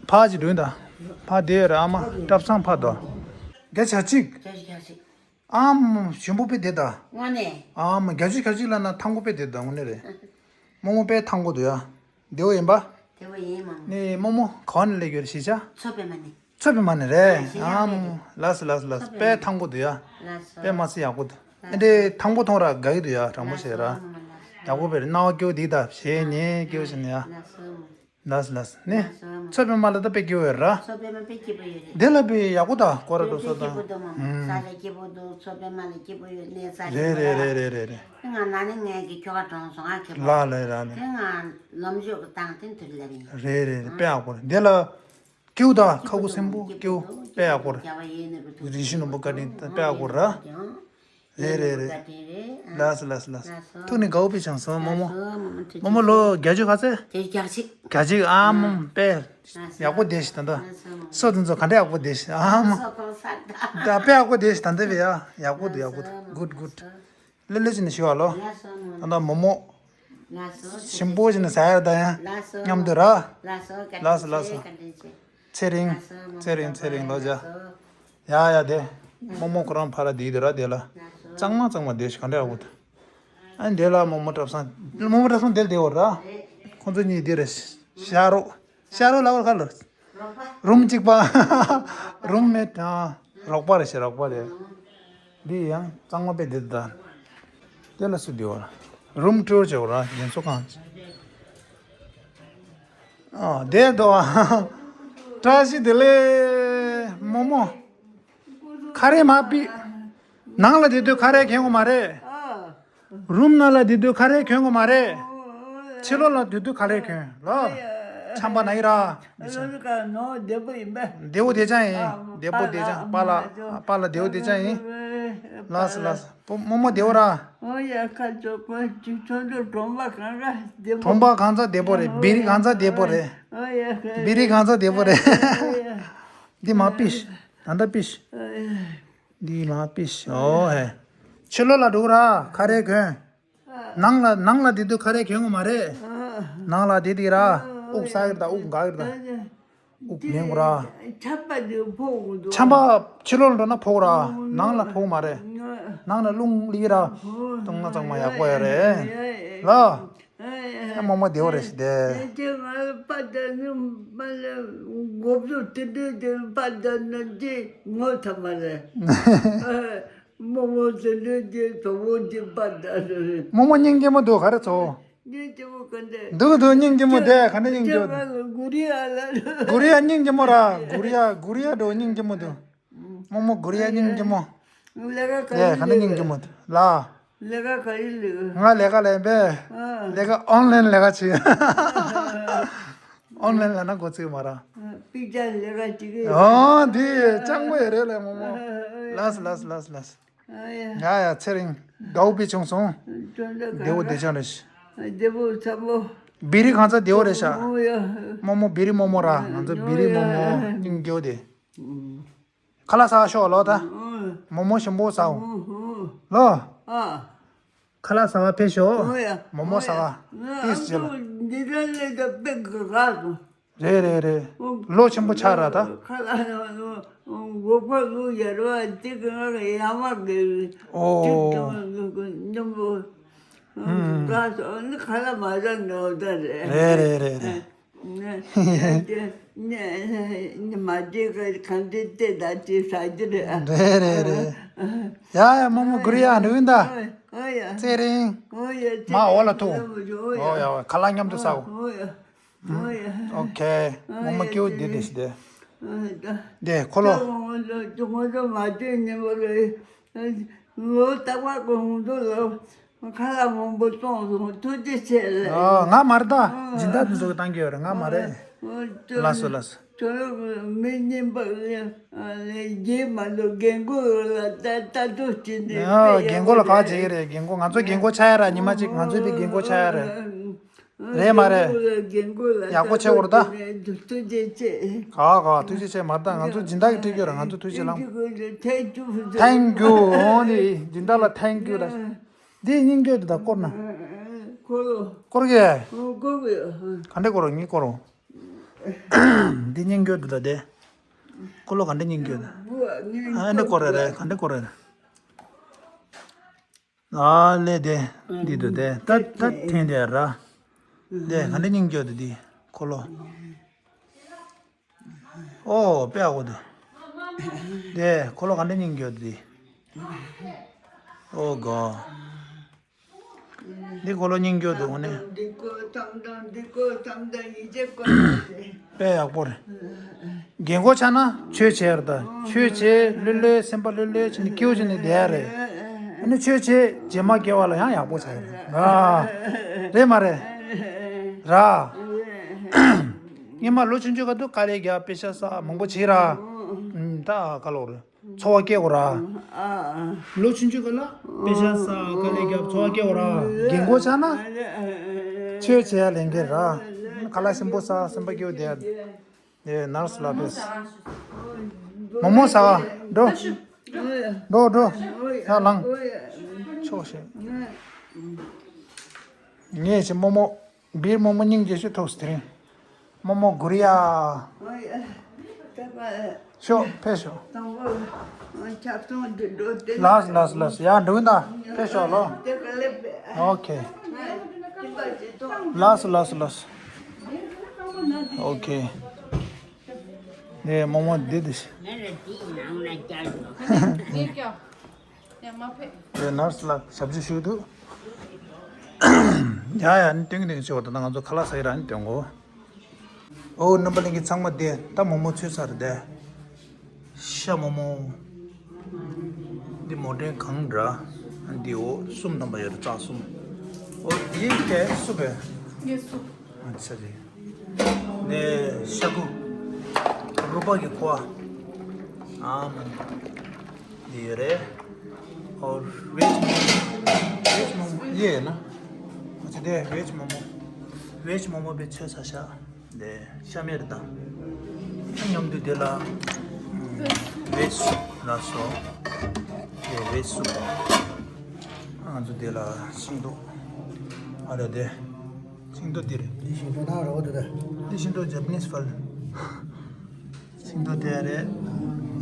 ཕ་ཅི་འདྲུན་ད། ཕ་བདེ་ཡོད་ར་ཨ་མ་བཀྲ་བཟང་ཕ་དོ། བརྒྱ་ཆ་གཅིག་བརྒྱ་ཆ་གཅིག་ཨམ་ཞིམ་པོ་པི་དེ་ད། དངོས་གནས། ཨམ་བརྒྱ་ཆ་བརྒྱ་ཆ་ལ་ན་ཐང་གོ་པི་དེ་ད་དངོས་གནས་རེད། རྨོ་མོ་དཔེ་ཐང་གོ་འདུག་ཡ། བདེ་བོ་ཡིན་པ། བདེ་བོ་ཡིན་མ། ནི་རྨོ་མོ་ག་བ་ནས་སླེབས་ཡོད་རེད་ཤེས་བྱ། མཚོ་པད་མ་ནས། མཚོ་པད་མ་ནས་རེད། ཨ་ཤེས་བྱ་ཨམ་རེད། ལགས་སོ་ལགས་སོ་ལགས་སོ་མཚོ་པད་དཔེ་མ་ཐང་གོ་འདུག་ཡ། ལགས་སོ། དཔེ་མ་སྲིད་ཡག་པོ་འདུག་ལགས་ཨེ་འདྲའི་ཐང་པོ་མཐོང་ར་དགའ་གི་འདུག་ཡ་དྲང་པོ་བཤད་ར། ལགས་སོ་ལགས་སོ། ཡག་པོ་དཔེ་རེད་སྣང་བ་སྐྱིད་པོ་འདུག་ད་བྱས་ཉེས་སྐྱིད་པོ་བྱས་ནས་ཡ། ལགས་སོ། ལགས་སོ་ལགས་སོ་ནི། ལགས་སོ། མཚོ་པད་མ་ལ་ད་དཔེ་སྐྱིད་པོ་ཡོད་ར། མཚོ་པད་མ་དཔེ་སྐྱིད་པོ་ཡོད་རེད། དེ་ལ་དཔེ་ཡག་པོ་ད་སྐོར་ར་འགྲོ་ས་དཔེ་སྐྱིད་པོ་འདུག་མ། ས་ཆ་སྐྱིད་པོ་འདུག་མཚོ་པད་མ་ལ་སྐྱིད་པོ་ཡོད་གནས་ས་རེད་རེད་རེད་རེད་རེད། ང་ན་ནིང་ངས་ཀྱི་ཁྱོ་ག་གྲོངས་སོང་ང་ཁེ་པོ། ལ་ལ་ར་ནི། དེ་ང་ལོ་མཇུག་གི་སྟངས་དེ་འདུག་ལ་རེད། རེད་རེད་རེད་དཔེ་ཡག་པོ་རེད་དེ་ལ། སྐྱིད་པོ་ད་ཁ་ཁུ་སིམ་པོ་སྐྱིད་པོ་དཔེ་ཡག་པོ་རེད། རྒྱ་བ་ཡེ་ནས་པོ་ཐུག་རིན་ཆེན་ནོར་བུ་བཀའ་དྲིན་དཔེ་ཡག་པོ་ར། རེད་རེད་རེད། བཀའ་དྲིན་རེད། ལགས་སོ་ལགས་སོ་ལགས་སོ། ལགས་སོ། ཐུགས་ནི་དགའ་བོ་དཔེ་བྱུང་སོང་རྨོ་མོ། ལགས་སོ་རྨོ་མོ་ལོ་བརྒྱད་ཅུ་ག་ཚད། དེ་བརྒྱ་གཅིག་བརྒྱ་གཅིག་ཨ་མ་དཔེ་ཡག་པོ་བསྡད་ཤག་ད་ལྟ། ལགས་སོ་རྨོ་མོ། སོ་དེ་ཚོ་ག་འདྲ་ཡག་པོ་བསྡད་ཤག་ཨ་མ། སོ་གང་ས་ད། ད་དཔེ་ཡག་པོ་བསྡད་ཤག་ད་ལྟ་བས་ཡ་ཡག་པོ་འདུག་ཡག་པོ་འདུག་ལགས་སོ་རྨོ་མོ། གུད་གུད། ལེ་ལེ་ཅི་ནས་ཞུ་བ་ལོ། ལགས་སོ་རྨོ་མོ། ད་ལྟ་རྨོ་མོ། ལགས་སོ། ཞིམ་པོ་ཅི་ནས་ཟ་ཡ་ད་ཡ། ལགས་སོ། མཉམ་དུ་ར། ལགས་སོ། བཀའ་དྲིན་ཆེ། ལགས་སོ་ལགས་སོ། བཀའ་དྲིན་ཆེ། ཚེ་རིང་། ལགས་སོ་རྨོ་མོ། ཚེ་རིང་ཚེ་རིང་ལོ་བརྒྱ། ལགས་སོ། ཡ་ཡ་དེ། རྨོ་མོ་ཁོ་རང་ཕར་བསྡད་དེ་ར་དེ་ལ། གཙང་མ་གཙང་མ་བསྡད་ཤིག་ག་འདྲ་ཡག་པོ་འདུག་ཨ་འདི་ལ་རྨོ་མོ་བཀྲ་བཟང་། རྨོ་མོ་བཀྲ་བཟང་དེ་ལ་བསྡད་འོ་ར། ཁོང་ཚོ་གཉིས་དེ་རེད། ཤ་རོགས། ཤ་རོགས་ལ་བར་ཁ་ལ། རུམ་གཅིག་པ། རུམ་མེད་ཨ། རོགས་པ་རེད་ཤག་རོགས་པ་རེད། འདི་ཡང་གཙང་མ་དཔེ་བསྡད་འདུག་དེ་ལ་སུ་བསྡད་འོ་ར། རུམ་ཊུར་བྱེད་འོ་ར་རྒན་གསོ་ཁང་། ཨ་བསྡད་འདུག་ཨ། བཀྲ་ཤིས་བདེ་ལེགས་རྨོ་མོ། ཁ་རས་མ་ཕུད། ནང་ལ་བསྡད་དུས་ཁ་རས་གྱོན་དགོས་མ་རེད། རུམ་ནང་ལ་བསྡད་དུས་ཁ་རས་གྱོན་དགོས་མ་རེད། ཕྱི་ལོགས་ལ་བསྡད་དུས་ཁ་རས་གྱོན་ལོ། ཆམ་པ་ན་ཡི་ར། བདེ་པོ་བདེ་ཅང་ཡིན། བདེ་པོ་བདེ་ཅང་པཱ་ལགས། པཱ་ལགས་བདེ་པོ་བདེ་ཅང་ཡིན། ལགས་སོ་ལགས་སོ། རྨོ་མོ་བདེ་པོ་ར། གྲོང་པ་གང་ཚ་བདེ་པོ་རེད། བི་རི་གང་ཚ་བདེ་པོ་རེད། བི་རི་གང་ཚ་བདེ་པོ་རེད། འདི་མ་ཕུད། ད་ལྟ་ཕུད། འདི་མ་ཕུད། ཨོ་ཧེ། ཕྱི་ལོགས་ལ་འགྲོ་ར་ཁ་རས་གྱོན། ནང་ལ་ནང་ལ་བསྡད་དུས་ཁ་རས་གྱོན་དགོས་མ་རེད། ནང་ལ་བསྡད་དེ་ར། དབུགས་ས་གིར་ད་དབུགས་འགག་གིར་ད། དབུགས་ལེན་དགོས་ར། ཆམ་པ་དེ་ཕོག་འདུག་ཆམ་པ་ཕྱི་ལོགས་ལ་འགྲོ་ན་ཕོག་ར། ནང་ལ་ཕོག་མ་རེད། ནང་ལ་རླུང་ལི་ར། གཏོང་ན་གཙང་མ་ཡག་པོ་ཡོད་རེད། ལ། ཨ་རྨོ་མོ་བདེ་པོ་རེད་ཤག་དེ། དེ་ང་ལ་པ་ད་ནི་མ་ལ་མགོ་བཟུང་དེ་འདྲའི་དེ་པ་ད་ནི་དེ་ངོ་ཐ་མ་རེད། རྨོ་མོ་དེ་འདྲའི་དེ་དོ་བོ་དེ་པ་ད་ནི། རྨོ་མོ་སྙིང་རྗེ་མོ་འདུག་ག་རེ་ཚོ། སྙིང་རྗེ་མོ་ག་འདྲ། འདུག་འདུག་སྙིང་རྗེ་མོ་དེ་ག་འདྲ་སྙིང་རྗེ་མོ་འདུག་གུ་རི་ཡ་ལ། གུ་རི་ཡ་སྙིང་རྗེ་མོ་ར། གུ་རི་ཡ་གུ་རི་ཡ་འགྲོ་སྙིང་རྗེ་མོ་འདུག་རྨོ་མོ་གུ་རི་ཡ་སྙིང་རྗེ་མོ། ལས་ཀ་ག་རེ་ལས་ཀ་ནི་སྙིང་རྗེ་མོ་ལ། ལས་ཀ་ག་རེ་ལས། ང་ལས་ཀ་ལས་པས། ལས་ཀ་ཨོན་ལན་ལས་ཀ་བྱེད། ཨོན་ལན་ལས་ན་འགོ་ཚུགས་མ་ར། པིག་ཅར་ལས་ཀ་བྱེད་ཀྱི། ཨོ་འདི་ཅང་པོ་ཡོད་རེད་ལས་རྨོ་མོ། ལགས་ལགས་ལགས་ལགས། ཡ་ཡ་ཚེ་རིང་། དགའ་བོ་པི་ཆུང་སོང་། བདེ་བོ་བདེ་ཆང་རེད། བདེ་པོ་ཚ་པོ། བི་རི་གང་ཚ་བདེ་བོ་རེད་ཤག་རྨོ་མོ་བི་རི་རྨོ་མོ་ར་ང་ཚོ་བི་རི་རྨོ་མོ་སྙིང་རྗེ་བོ་དེ། ཁ་ལག་ཟ་བ་ཤོག་ལོ་ད། རྨོ་མོ་ཞིམ་པོ་ཟའོ། ལོ། ཁ་ལག་ཟ་བ་ཕེབས་ཤོག་རྨོ་མོ་ཟ་བ། ཏིས་ཇེ་ལོ། འདི་ལ་ལས་ད་དཔེ་དགའ་དགའ་སོང་། རེད་རེད་རེད། ལོ་ཆེན་པོ་ཆགས་ར་ད། ཁ་ལག་མགོ་པ་ལུ་ཡར་བ་ཏི་ག་ཡ་མ་གི། ཨོ། ཏི་ཏོ་ནམ་པོ། དགའ་སོང་ནི་ཁ་ལག་མ་ཟ་ནོ་ད་རེད། རེད་རེད་རེད་རེད། ནི་མ་དེ་ག་གང་དེ་དེ་ད་དེ་ས་རྒྱུ་རེད། རེད་རེད་རེད། ཡ་ཡ་རྨོ་མོ་གུ་རི་ཡ་འགྲོ་ཡིན་ད། ཨོ་ཡ། ཚེ་རིང་། ཨོ་ཡ། མ་འོ་ལ་ཐུག་ཨོ་ཡ། ཨོ་ཡ་ཁ་ལག་མཉམ་དུ་ཟའོ། ཨོ་ཡ། ཨོ་ཡ། ཨོ་ཁེ། རྨོ་མོ་སྐྱིད་པོ་འདི་འདི་ཞིག་དེ། དེ་ཁོ་ལོ། ཁོ་ཚོ་མ་བསྟན་ཉིན་མོ་རེད། ལོ་རྟག་པར་ཁོ་ཚོ་ལ་ཁ་ལག་མང་པོ་གཏོང་སོང་ཐུགས་རྗེ་ཆེ་ལ། ཨ་ང་མ་རེད་ད། སྦྱིན་བདག་དེ་ཚོ་གི་བཏང་གི་ཡོད་རེད་ང་མ་རེད། ལགས་སོ་ལགས་སོ། ཁྱོད་མི་རྙིང་པ་ལ་རྗེས་མ་ལོ་རྒན་གོག་ལ་ལྟ་ལྟ་རྟོག་བྱེད་ནས། ཨ་རྒན་གོག་ལ་ག་བྱེད་ཀྱི་རེད། རྒན་གོག་ང་ཚོ་རྒན་གོག་ཆགས་ཡ་ར། ཉི་མ་གཅིག་ང་ཚོའི་དེ་རྒན་གོག་ཆགས་ཡ་རེད། རེད་མ་རེད། རྒན་གོག་ལ་ཡག་པོ་བྱེད་དགོས་རེད་ད། ཐུགས་རྗེ་ཆེ། ག་ག་ཐུགས་རྗེ་ཆེ་མ་རེད་ད། ང་ཚོ་སྦྱིན་བདག་གིས་སྤྲད་ཀྱི་ཡོད་རེད། ང་ཚོ་ཐུགས་རྗེ་ལངས། Thank you. འོ་ནི་སྦྱིན་བདག་ལ་thank you་ར། འདི་སྙིང་རྗེ་འདུག་ད་བསྐོར་ན། བསྐོར་གི། ག་འདྲ་བསྐོར་ངས་བསྐོར། འདི་སྙིང་རྗེ་འདུག་ད་དེ། ཁོ་ལོ་ག་འདྲ་སྙིང་རྗེ་འདུག་ཨ་འདི་བསྐོར་རེད་རེད། ག་འདྲ་བསྐོར་རེད། ཨ་ལེ་དེ། འདི་འདུག་དེ་ད་ད་འཐེན་དེ་ར། དེ་ག་འདྲ་སྙིང་རྗེ་འདུག་འདི་ཁོ་ལོ། ཨོ་དཔེ་ཡག་པོ་འདུག་དེ་ཁོ་ལོ་ག་འདྲ་སྙིང་རྗེ་འདུག་འདི། ཨོ་གོ། འདི་ཁོ་ལོ་སྙིང་རྗེ་འདུག་ཨོ་ནི། འདི་ཀོ་ཐམ་དང་འདི་ཀོ་ཐམ་དང་ཡིད་ཆེས་ཀོ། དཔེ་ཡག་པོ་རེད། རྒན་གོག་ཆགས་ན་ཆོས་བྱེད་ཡ་རེད་ད། ཆོས་བྱེད་ལྷོད་ལྷོད་སེམས་པ་ལྷོད་ལྷོད་བྱས་ནས་སྐྱིད་པོ་བྱས་ནས་བསྡད་ཡ་རེད། ཨ་ནི་ཆོས་བྱེད་རྗེས་མ་སྐྱེ་བ་ལ་ཡང་ཡག་པོ་ཆགས་ཡ་རེད། ར། རེད་མ་རེད། ར། སྔོན་མ་ལོ་ཆུང་ཆུང་སྐབས་དུས་དཀའ་ལས་རྒྱབ་པེ་ཤ་བསགས་མང་པོ་བྱས་ར། ད་ག་ལོར་འཚོ་བ་སྐྱེལ་དགོས་ར། ལོ་ཆུང་ཆུང་སྐབས་ལ་པེ་ཤ་བསགས་དཀའ་ལས་རྒྱབ་འཚོ་བ་སྐྱེལ་དགོས་ར། རྒན་གོག་ཆགས་ན་ཆོས་བྱེད་ཡ་ལས་འགན་ར། ཁ་ལག་ཞིམ་པོ་ཟ་སེམས་པ་སྐྱིད་པོ་བསྡད་ཡ། ཨེ་ནར་སི་ལ་ཕེབས། མོག་མོག་ཟ་ག་འགྲོ། འགྲོ་འགྲོ། ཡར་ལངས། ཕྱོགས་ཞིག་ངས་ཀྱི་རྨོ་མོ། བིར་རྨོ་མོ་སྙིང་རྗེ་ཤོས་ཐུག་སོང་དེ་རིང་། རྨོ་མོ་གུ་རི་ཡ། ཤོག་ཕེབས་ཤོག་དང་པོ་ཆབ་ཚང་འདི་འགྲོ་དེ། ལགས་ལགས་ལགས། ཡར་འགྲོ་ཡིན་ད། ཕེབས་ཤོག་ལོ། དེ་ག་ལེ་པེ། ཨོ་ཁེ། ཅི་པ་ཅི་ཏོ། ལགས་ལགས་ལགས། ཨོ་ཁེ། ནས་མོག་མོག་འདི་འདི། ངས་ལ་དེའི་ནང་ལ་བསྐྱལ་ཏོ། ངས་བསྐྱལ། ཡ་མ་ཕེབས། དེ་ནར་སི་ལ་ཞབས་ཕྱི་ཞུ་འདུག་ཡ་ཡ། ནི་སྟོན་གྱི་འདུག་ཞུ་བ་ད་ང་ཚོ་ཁ་ལག་ཟ་ཡི་ར་ནི་སྟོན་གོ། ཨོ་རྣམ་པ་ལྷན་རྒྱས་ཚང་མ་བདེ། ད་མོག་མོག་ཚོས་ཚར་བསྡད། ཤ་མོག་མོག་འདི་མོག་འདྲེན་གང་འདྲ། འདི་འོ་གསུམ་བསྡམས་པ་ཡོད་རེད། རྩ་གསུམ། ཨོ་འདི་གས་སུ་བས། ངས་སུ། ཨ་ཆ་རེད། ནས་ཤ་ཁུ། རུ་པ་གི་ཁུ་བ། ཨ་མ། འདི་ཡོད་རེད། ཨོ་ཝེཇ་མོག་མོག་ཝེཇ་མོག་མོག་ཡེ་ཡོད་ན། ཨ་ཆ་དེ་ཝེཇ་མོག་མོག་ཝེཇ་མོག་མོག་པའི་ཚོས་ཚར་ཤག་དེ་ཤ་མེད་རེད་ད། མཉམ་དུ་དེ་ལ་ཝེཇ་སུབ་ལ་སོ། དེ་ཝེཇ་སུབ། ང་ཚོ་དེ་ལ་ཤིང་ཏོག་ཨ་རེ་དེ། ཤིང་ཏོག་དེ་རེད། འདི་ཤིང་ཏོག་ནང་རོ་དེ་རེད། འདི་ཤིང་ཏོག་ཇ་པ་ནིས་ཕལ། ཤིང་ཏོག་དེ་རེད།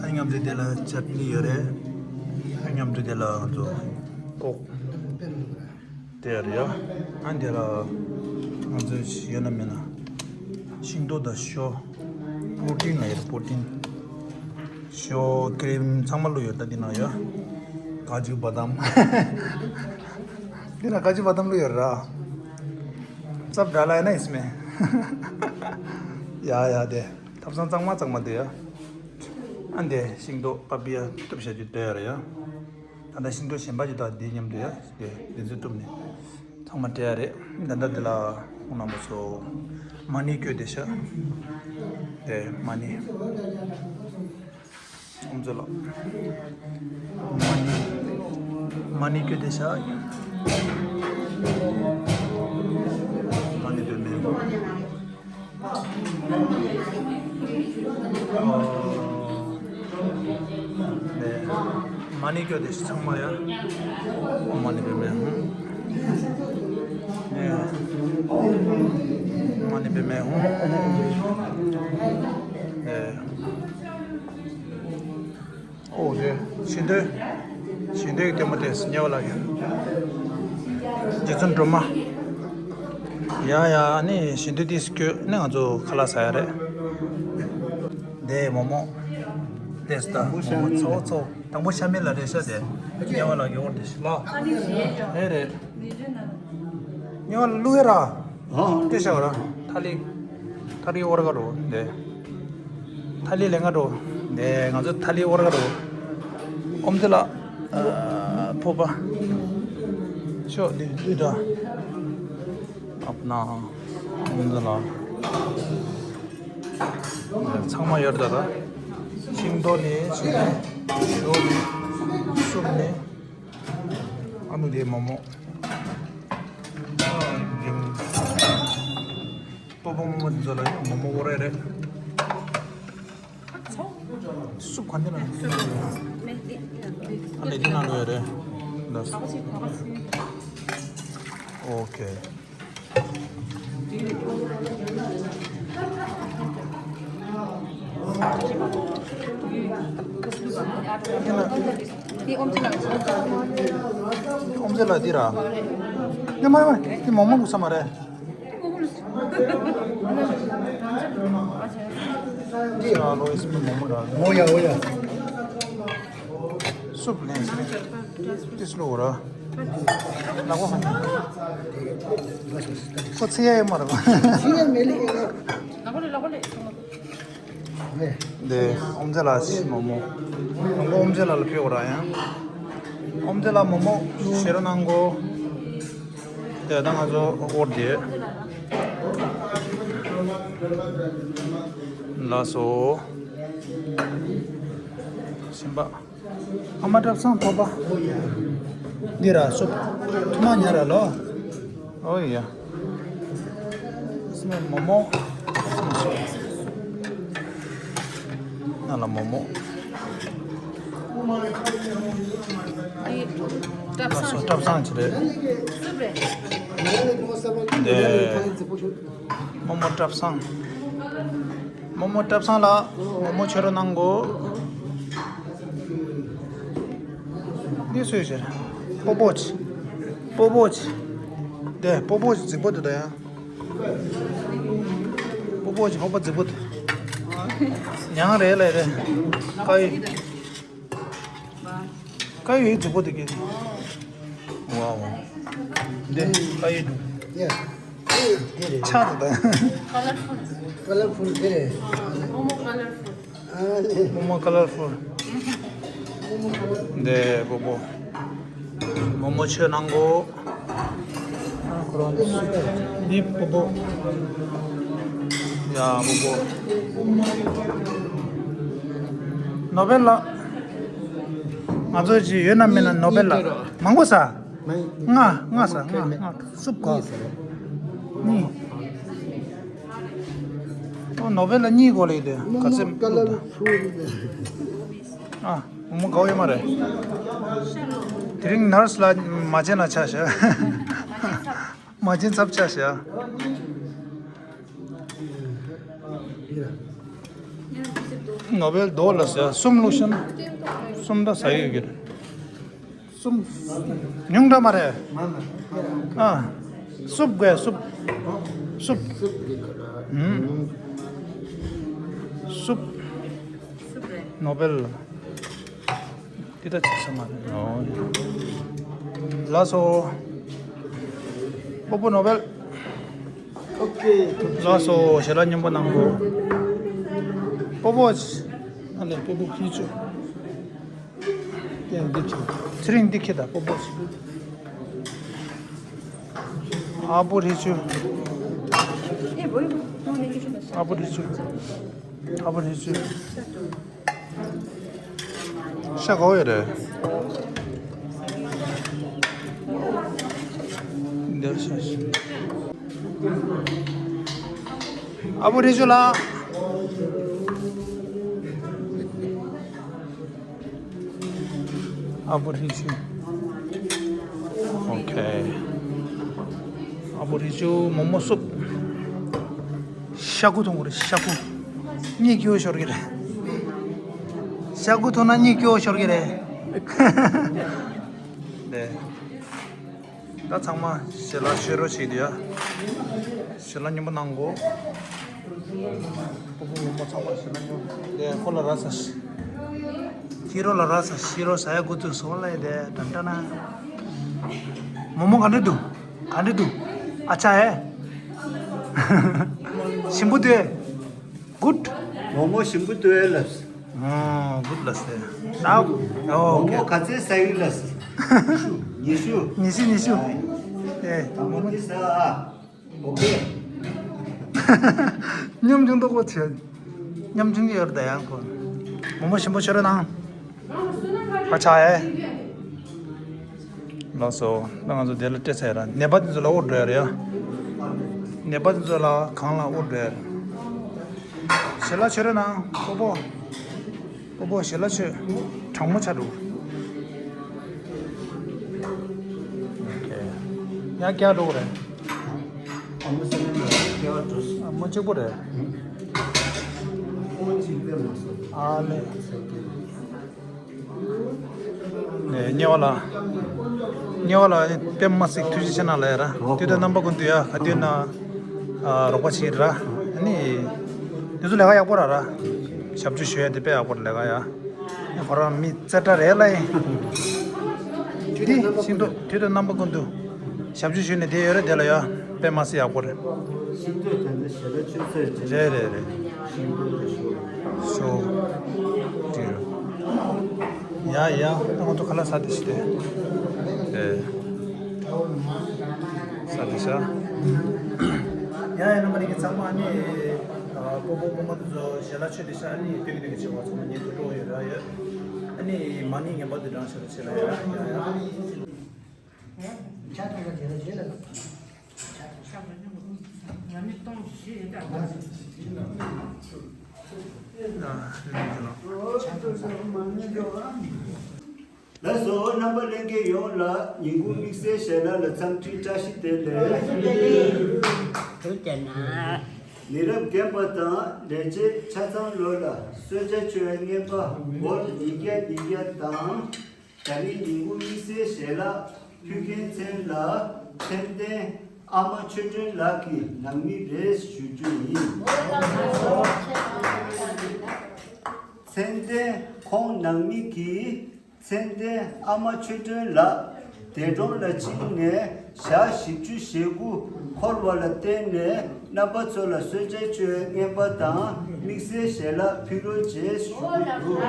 ཨ་མཉམ་དུ་དེ་ལ་ཅཊ་ནི་ཡོད་རེད། ཨ་མཉམ་དུ་དེ་ལ་ང་ཚོ་ཀོག་དེ་རེད་ཡ། ཨ་འདི་ལ་ང་ཚོ་ཡོད་ན་མེད་ན། ཤིང་ཏོག་དང་ཞོ། པོ་ཏིན་ལ་ཡོད་པོ་ཏིན། ཞོ་ཀི་རིམ་ཚང་མ་བླུགས་ཡོད་ད་འདི་ན་ཡ། ཀ་ཇུ་བ་དམ། འདི་ན་ཀ་ཇུ་བ་དམ་བླུགས་ཡོད་ར། སབ་ཌ་ལ་ཡ་ན་ཨིས་མེ། ཡ་ཡ་དེ། ཐབ་ཚང་གཙང་མ་གཙང་མ་དེ་ཡ། ཨ་འདི་ཤིང་ཏོག་པ་པི་ཡ་གཏུབ་བྱ་རྒྱུ་དེ་ཡ་རེད་ཡ། ད་ལྟ་ཤིང་ཏོག་གཞན་པ་ཅིག་དང་འདི་མཉམ་དུ་ཡ་དེ་དེ་ཚོ་གཏུབ་ནས་ཚང་མ་སྤྲད་ཡ་རེད། ད་ལྟ་འདི་ལ་ཁོང་རྣམ་པ་ཚོ་མ་ཎི་བསྐྱོད་དེ་ཤག་དེ་མ་ཎི། ཁོང་ཚོ་ལ་མ་ཎི་མ་ཎི་བསྐྱོད་དེ་ཤག་མ་ཎི་འདོན་མེད་གོ། ཨོ། ནས། མ་ཎི་བསྐྱོད་དེ་ཚང་མ་ཡ། ཨོཾ་མ་ཎི་པདྨེ་ཧཱུྃ། ནས། མ་ཎི་པདྨེ་ཧཱུྃ། ནས། ཨོ་རེད། ཤིང་སྡོང་། ཤིང་སྡོང་གི་ལྟད་མོ་དེ་ཉེ་བ་ལ་ཡོད། རྗེ་བཙུན་སྒྲོལ་མ། ཡ་ཡ་ནི་ཤིང་སྡོང་དེ་སྐྱོད་ནི་ང་ཚོ་ཁ་ལག་ཟ་ཡ་རེད། དེ་མོག་མོག་དེ་སྟ་མོག་མོག་ཚོ་ཚོ། དང་པོ་ཤ་མེད་ལ་རེད་ཤག་དེ། ཉེ་བ་ལ་གི་འོར་དེ་ཤི་ལ། རེད་རེད། ཉེ་བ་ལ་བླུགས་ཡ་ར། ཨ། དེ་ཤ་བ་ར། ཐ་ལི། ཐ་ལི་འོར་ག་རོ་དེ། ཐ་ལི་ལེན་ག་འགྲོ། དེ་ང་ཚོ་ཐ་ལི་དབོར་ག་འགྲོ། ཨོམ་དེ་ལ། ཨ། ཕོ་པ། ཤོག་དེ་ལུས་ད། ཨབ་ན། ཨོམ་དེ་ལ། ཚང་མ་ཡོད་ད་ད། ཤིང་ཏོག་ནི་ཤིང་ནི། ཞོ་ནི། སུབ་ནི། ཨ་ནུ་དེ་མོག་མོག་ཨ། རིང་། ལྟོ་ཕོ་མོག་མོག་འདི་ཚོ་ལ་ཡང་མོག་མོག་དབོར་ཡ་རེད། སུབ་ག་འདི་ན། ཨ་ལེ་འདི་ན་ལོ་ཡ་རེད། ལ་སུབ། ཨོ་ཁེ། འདི་ཨོམ་ཆི་ལ། ཨོམ་ཆི་ལ་འདི་ར། ཡ་མ་ཡ་མ་འདི་མོག་མོག་ལུག་ས་མ་རེད། འདི་ཨ་ལོ་ཨིས་མི་མོག་མོག་ར། ཨོ་ཡ་ཨོ་ཡ། སུབ་ལེན་སི་ཏིས་ལོ་ར། ལག་པ་ཧ། ཁོ་ཚེ་ཡ་ཡ་མ་ར། ཚེ་ཡ་མེ་ལེ། ལག་པ་ལེ་ལག་པ་ལེ། དེ་ཨོམ་ཆི་ལ་ཤི་མོག་མོག་ཨོམ་ཆི་ལ་ལ་ཕེ་འོ་ར་ཡང་། ཨོམ་ཆི་ལ་མོག་མོག་ཤེ་རོ་ནང་གོ། དེ་ད་ང་ཚོ་འོར་དེ། ལ་སོ། ཤིང་པ། ཨ་མ་བཀྲ་བཟང་ཐོབ་པ། འདི་ར་སོ། ཐུ་མ་ཉ་ར་ལོ། ཨོ་ཡ། སི་མ་མོག་མོག་ན་ལ་མོག་མོག་འདི་བཀྲ་བཟང་། བཀྲ་བཟང་ཅི་རེད། སུབ་རེད། འདི་མོག་མོག་བཀྲ་བཟང་། རྨོ་མོ་བཀྲ་བཟང་ལགས། རྨོ་མོ་མཆོད་རོགས་གནང་གོ། འདི་སུ་ཡོད་ཟེར། སྤོ་བོ་ཆེ། སྤོ་བོ་ཆེ། འདི་སྤོ་བོ་ཆེ་རྫིག་པོ་འདུག་ད་ཡ། སྤོ་བོ་ཆེ་ཕོ་པ་རྫིག་པོ་འདུག་མྱང་རེད་ལས་རེད། ཀ་ཡི། ཀ་ཡི་རྫིག་པོ་འདུག་གི། ཝའོ། འདི་ཀ་ཡི་འདུག Yeah. འདི་རེད། ཆག་འདུག་ད། Colorful. Colorful འདི་རེད། Momo colorful. ཨ་ནི། Momo colorful. འདི་སྤོ་བོ། རྨོ་མོ་མཆོད་གནང་གོ། འདི་སྤོ་བོ། ཡ་སྤོ་བོ། ནོ་བེལ་ལགས། ང་ཚོ་ཅིག་ཡོད་ན་མེད་ན་ནོ་བེལ་ལགས། མང་པོ་ཟ། ལྔ་ལྔ་ཟ། ལྔ་ལྔ་སུབ་གོ། གཉིས། ཨོ་ནོ་བེལ་ལགས་གཉིས་གོ་ལེ་དེ་ག་ཚེ། ཨ། མོ་མོ་དགའ་བོ་ཡོད་མ་རེད། དེ་རིང་ནར་སི་ལ་མ་བྱས་ན་ཆ་བཞག་མ་བྱས་ཚབ་ཆ་བཞག་ནོ་བེལ་རྡོ་ལ་ཟེར་གསུམ་བླུགས་ཤིང་། གསུམ་ད་ཟ་ཡོད་ཀྱི་རེད། གསུམ། ཉུང་འདྲ་མ་རེད། ཨ། སུབ་དགོས་སུབ། སུབ། ཧུམ། སུབ། ནོ་བེལ། འདི་ད་ཅིག་ས་མ་རེད། ཨོ། ལགས་སོ། སྤོ་བོ་ནོ་བེལ། ཨོ་ཀེ། ལགས་སོ། ཞལ་ལག་སྙོམས་པོ་གནང་གོ། སྤོ་བོ། ཨ་ལས་སྤོ་བོ་ཁྱི་ཆུ། ཡང་འདི་ཆུ། ཚེ་རིང་འདི་ཁྱི་ད་སྤོ་བོ་ཆུ། ཨ་བོ་རི་ཆུ། ཨ་བོ་རི་ཆུ། ཨ་བོ་རི་ཆུ། ཤ་ག་བ་ཡོད་རེད། འདིར་ཤ་ཤ། ཨ་བོ་རི་ཆུ་ལ། ཨ་བོ་རི་ཆུ། ཨོ་ཁེ། ཨ་བོ་རི་ཆུ་མོག་མོག་སུབ། ཤ་ཁུ་འཐུང་གི་རེད་ཤ་ཁུ། གཉིད་སྐྱོ་ཤོར་གི་རེད། ཤ་ཁུ་འཐུང་ན་གཉིད་སྐྱོ་ཤོར་གི་རེད། ལེ། ད་ཚང་མ་ཞལ་ལག་མཆོད་རོགས་བྱེད་དུ་ཡ། ཞལ་ལག་སྙོམས་པོ་གནང་གོ། སྤོ་བོ་མོ་མོ་ཚང་མ་ཞལ་ལག་སྙོམས། ལེ་ཁོ་ལ་ར་ས་ཤི། ཁྱི་རོ་ལ་ར་ས་ཤི་རོ་ས་ཡ་གུ་ཚུ་སོ་ལ་ཡ་དེ་དྲན་དྲན་ན། མོ་མོ་ག་འདྲ་འདུག་ག་འདྲ་འདུག་ཨ་ཅག་ཨེ། ཞིམ་པོ་དེ། གུད། མོག་མོག་ཞིམ་པོ་ལྟོས་ལབ། ཨོ་གུད་ལབ་སེ། ད། ཨོ་མོག་མོག་ག་ཚོད་ཟ་ཡི་ལབ། ཉི་ཤུ། ཉི་ཤུ། ཉི་ཤུ། ཨེ། མོག་མོག་འདི་ཟ་ཨ། ཨོ་ཀེ། ཉམ་ཆུང་ཏོག་པོ་བྱས། ཉམ་ཆུང་གི་ཡོད་ད་ཡང་ཁོ། མོག་མོག་ཞིམ་པོ་ཤོར་གནང་། ཕ་ཆ་ཨེ། ལགས་སོ། ད་ང་ཚོ་དེ་ལ་སྤྲད་ཚར་ཡ་ར། ནད་པ་དེ་ཚོ་ལ་དབོར་འགྲོ་ཡ་རེད་ཡ། ནད་པ་དེ་ཚོ་ལ་གང་ལ་དབོར་འགྲོ་ཡ་རེད། ཞལ་ལག་མཆོད་རོགས་གནང་སྤོ་བོ། སྤོ་བོ་ཞལ་ལག་མཆོད། གྲང་མོ་ཆགས་འགྲོ། ཡང་བསྐྱར་འགྲོ་གི་རེད། ཨ་མོ་གཅིག་པོ་རེད། ཨ་ལེ། ནས་ཉེ་བ་ལ། ཉེ་བ་ལ་ནི་དཔེ་མ་སྲིད་ཐུགས་རྗེ་ཆེ་གནང་ལ་ཡ་ར། དུས་དང་རྣམ་པ་ཀུན་ཏུ་ཡ་ག་དུས་ན། ཨ་རོགས་པ་བྱེད་ར། ཨ་ནི། དེ་ཚོ་ལས་ཀ་ཡག་པོ་ར་ར། ཞབས་ཕྱི་ཞུ་ཡ་དེ་དཔེ་ཡག་པོ་ར་ལས་ཀ་ཡ། ཁོ་རང་མི་རྩེ་གྲ་རེད་ལ་ཡིན། དེ་ཤིང་ཏོག་དུས་དང་རྣམ་པ་ཀུན་ཏུ། ཞབས་ཕྱི་ཞུས་ནས་དེ་ཡོད་རེད་དེ་ལ་ཡ། དཔེ་མ་སྲིད་ཡག་པོ་རེད། ཤིང་ཏོག་དེ་ཚོ་ཞེ་དྲག་ཆུ་ཚོད་ཅིག་རེད་རེད་རེད། ཤིང་ཏོག་དེ་ཤོག་ཤོག་དེ་རེད། ཡ་ཡ་ད་ང་ཚོ་ཁ་ལག་ཟ་དེ་ཤི་དེ། རེད། ཟ་དེ་ཤ། ཡ་ཡ་རྣམ་པ་ནི་གི་ཚང་མ་ནི། སྤོ་བོ་སྤོ་མ་དེ་ཚོ་ཞལ་ལག་མཆོད་དེ་ཤ་ནི་སྟོད་ཀྱི་སྟོད་ཀྱི་བྱེད་པ་ཚང་མ་ཉན་དུ་འགྲོ་ཡོད་ར་ཡོད། ཨ་ནི་མ་ཎི་ངན་པ་དེ་བགྲང་ཤ་ར་བྱེད་ལ་ཡ་ཡ་ཡ། ལགས་སོ། རྣམ་པ་ལྷན་རྒྱས་ཡོངས་ལ་ཉིན་གུང་དམིགས་བསལ་ཞལ་ལག་ལ་འཚམས་འདྲི་བཀྲ་ཤིས་བདེ་ལེགས། ཐུགས་རྗེ་གནང་། མི་རབས་རྒན་པ་དང་ལས་བྱེད་ཆ་ཚང་ལོ་ལ་གསོལ་ཇ་མཆོད་པའི་རྔན་པ་སྒོར་ཉིས་བརྒྱ་ཉིས་བརྒྱ་དང་། ད་རིང་ཉིན་གུང་དམིགས་བསལ་ཞལ་ལག་ཕུལ་མཁན་མཚན་ལ་མཚན་ལྡན་ཨ་མ་ཆོས་སྒྲོན་ལགས་ཀྱི་ནང་མི་རེད་ཞུ་རྒྱུ་ཡིན། མཚན་ལྡན་ཁོང་ནང་མི་གིས་མཚན་ལྡན་ཨ་མ་ཆོས་སྒྲོན་ལགས་འདས་གྲོངས་ལ་ཕྱིན་ནས་ཞག་བཞི་བཅུ་ཞེ་དགུ་འཁོར་བ་ལ་བརྟེན་ནས་རྣམ་པ་ཚོ་ལ་གསོལ་ཇ་མཆོད་པའི་རྔན་པ་དང་དམིགས་བསལ་ཞལ་ལག་ཕུལ་རོགས་བྱེད་ཞུ་གི་འདུག་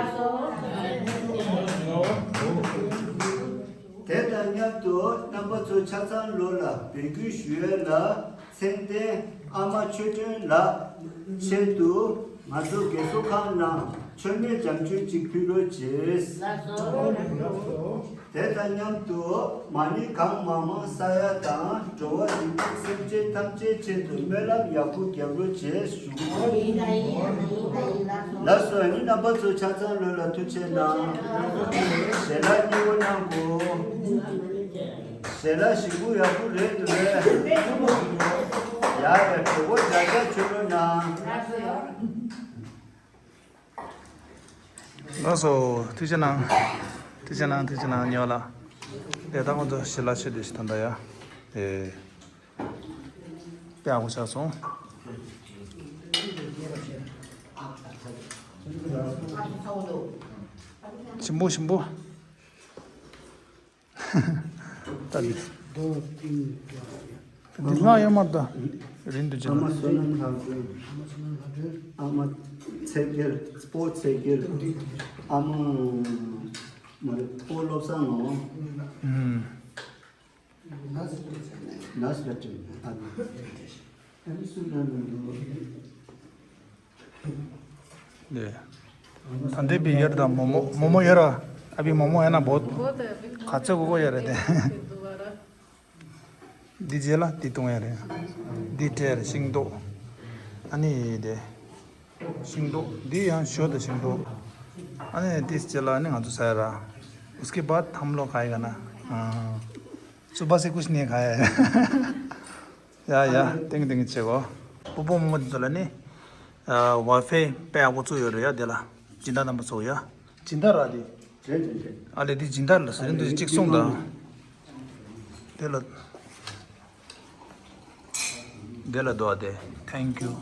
དེ་དང་མཉམ་དུ་རྣམ་པ་ཚོ་ཆ་ཚང་ལོ་ལ་འབོད་སྐུལ་ཞུ་ཡས་ལ་མཚན་ལྡན་ཨ་མ་ཆོས་སྒྲོན་ལགས་ཆེད་དུ་ང་ཚོ་རྒས་གསོ་ཁང་ནང་མཆོད་མེ་སྦྱང་བརྒྱུད་ཅིག་ཕུལ་རོགས་བྱེད། དེ་དང་མཉམ་དུ་མ་ཎི་གང་མང་མང་བསགས་ཡ་དང་འགྲོ་བ་རིགས་དྲུག་སེམས་ཅན་ཐམས་ཅད་ཆེད་དུ་སྨོན་ལམ་ཡག་པོ་རྒྱབ་རོགས་བྱེད་ཞུ་གི་འདུག་ལགས་སོ། ཨ་ནི་རྣམ་པ་ཚོ་ཆ་ཚང་ལོ་ལ་ཐུགས་རྗེ་གནང་། ཞལ་ལག་མཉེས་པོ་གནང་དགོས། ཞལ་ལག་ཞིམ་པོ་ཡག་པོ་རེད་འདུག་རེད། ཡ་ཡ་གྲོད་ཁོག་འཇགས་འཇགས་བྱོས་རོགས་གནང་། ལགས་སོ། ཐུགས་རྗེ་གནང་། ཐུགས་རྗེ་གནང་། ཐུགས་རྗེ་གནང་། ཉོ་ལ། དེ་ད་ཁོང་ཚོ་ཞལ་ལག་མཆོད་དེ་ཞིག་ད་ལྟ་ཡ། ཨེ། དཔེ་ཡག་པོ་ཆགས་སོང་། ཞིམ་པོ་ཞིམ་པོ། ད་འདི། འདི་ལྷག་ཡོད་མ་ད། རིན་དུ་ཅི་ཨ་མ་ལ། བསོད་ནམས་ལྷག་སྒྲོན། ཨ་མ་ཚེ་རྒྱལ། སྤོ་ཚེ་རྒྱལ། ཨ་མ། མ་རེད། སྤོ་བློ་བཟང་ངོ་། ཨུམ། ནས་ལ་ཏྲི། ཨ་ནི། ཨ་ནི་སུ་ལ་ལ་ལ། ལེ། ད་འདི་བི་ཡར་དང་མོ་མོ་མོ་མོ་ཡོད་ར། ཨ་བི་མོ་མོ་ཡོད་ན་བོ། ག་ཚོད་གོ་གོ་ཡོད་རེད་དེ། འདི་རྗེས་ལ་འདི་གཏོང་ཡ་རེད། འདི་སྤྲད་རེད་ཤིང་ཏོག་ཨ་ནི་དེ། ཤིང་ཏོག་འདི་ཡང་ཞོ་དང་ཤིང་ཏོག་ཨ་ནི་འདི་རྗེས་ལ་ཨ་ནི་ང་ཚོ་ཟ་ཡ་ར། उसके बाद हम लोग खाएगा ना। हाँ। सुबह से कुछ नहीं खाया है। ཡ་ཡ། ཏིང་ཏིང་བྱེད་གོ། སྤོ་སྤོ་མོ་མོ་འདི་ཚོ་ལ་ནི། ཝའི་ཕའི་དཔེ་ཡག་པོ་བཙུགས་ཡོད་རེད་ཡ་དེ་ལ། སྦྱིན་བདག་རྣམ་པ་ཚོ་ཡ། སྦྱིན་བདག་ར་དེ། རེད་རེད་རེད། ཨ་ལེ་དེ་སྦྱིན་བདག་ལ་ཟེར་འདུག་གཅིག་གསུངས་དང་། དེ་ལ། དེ་ལ་འདུག་ཨ་དེ། Thank you།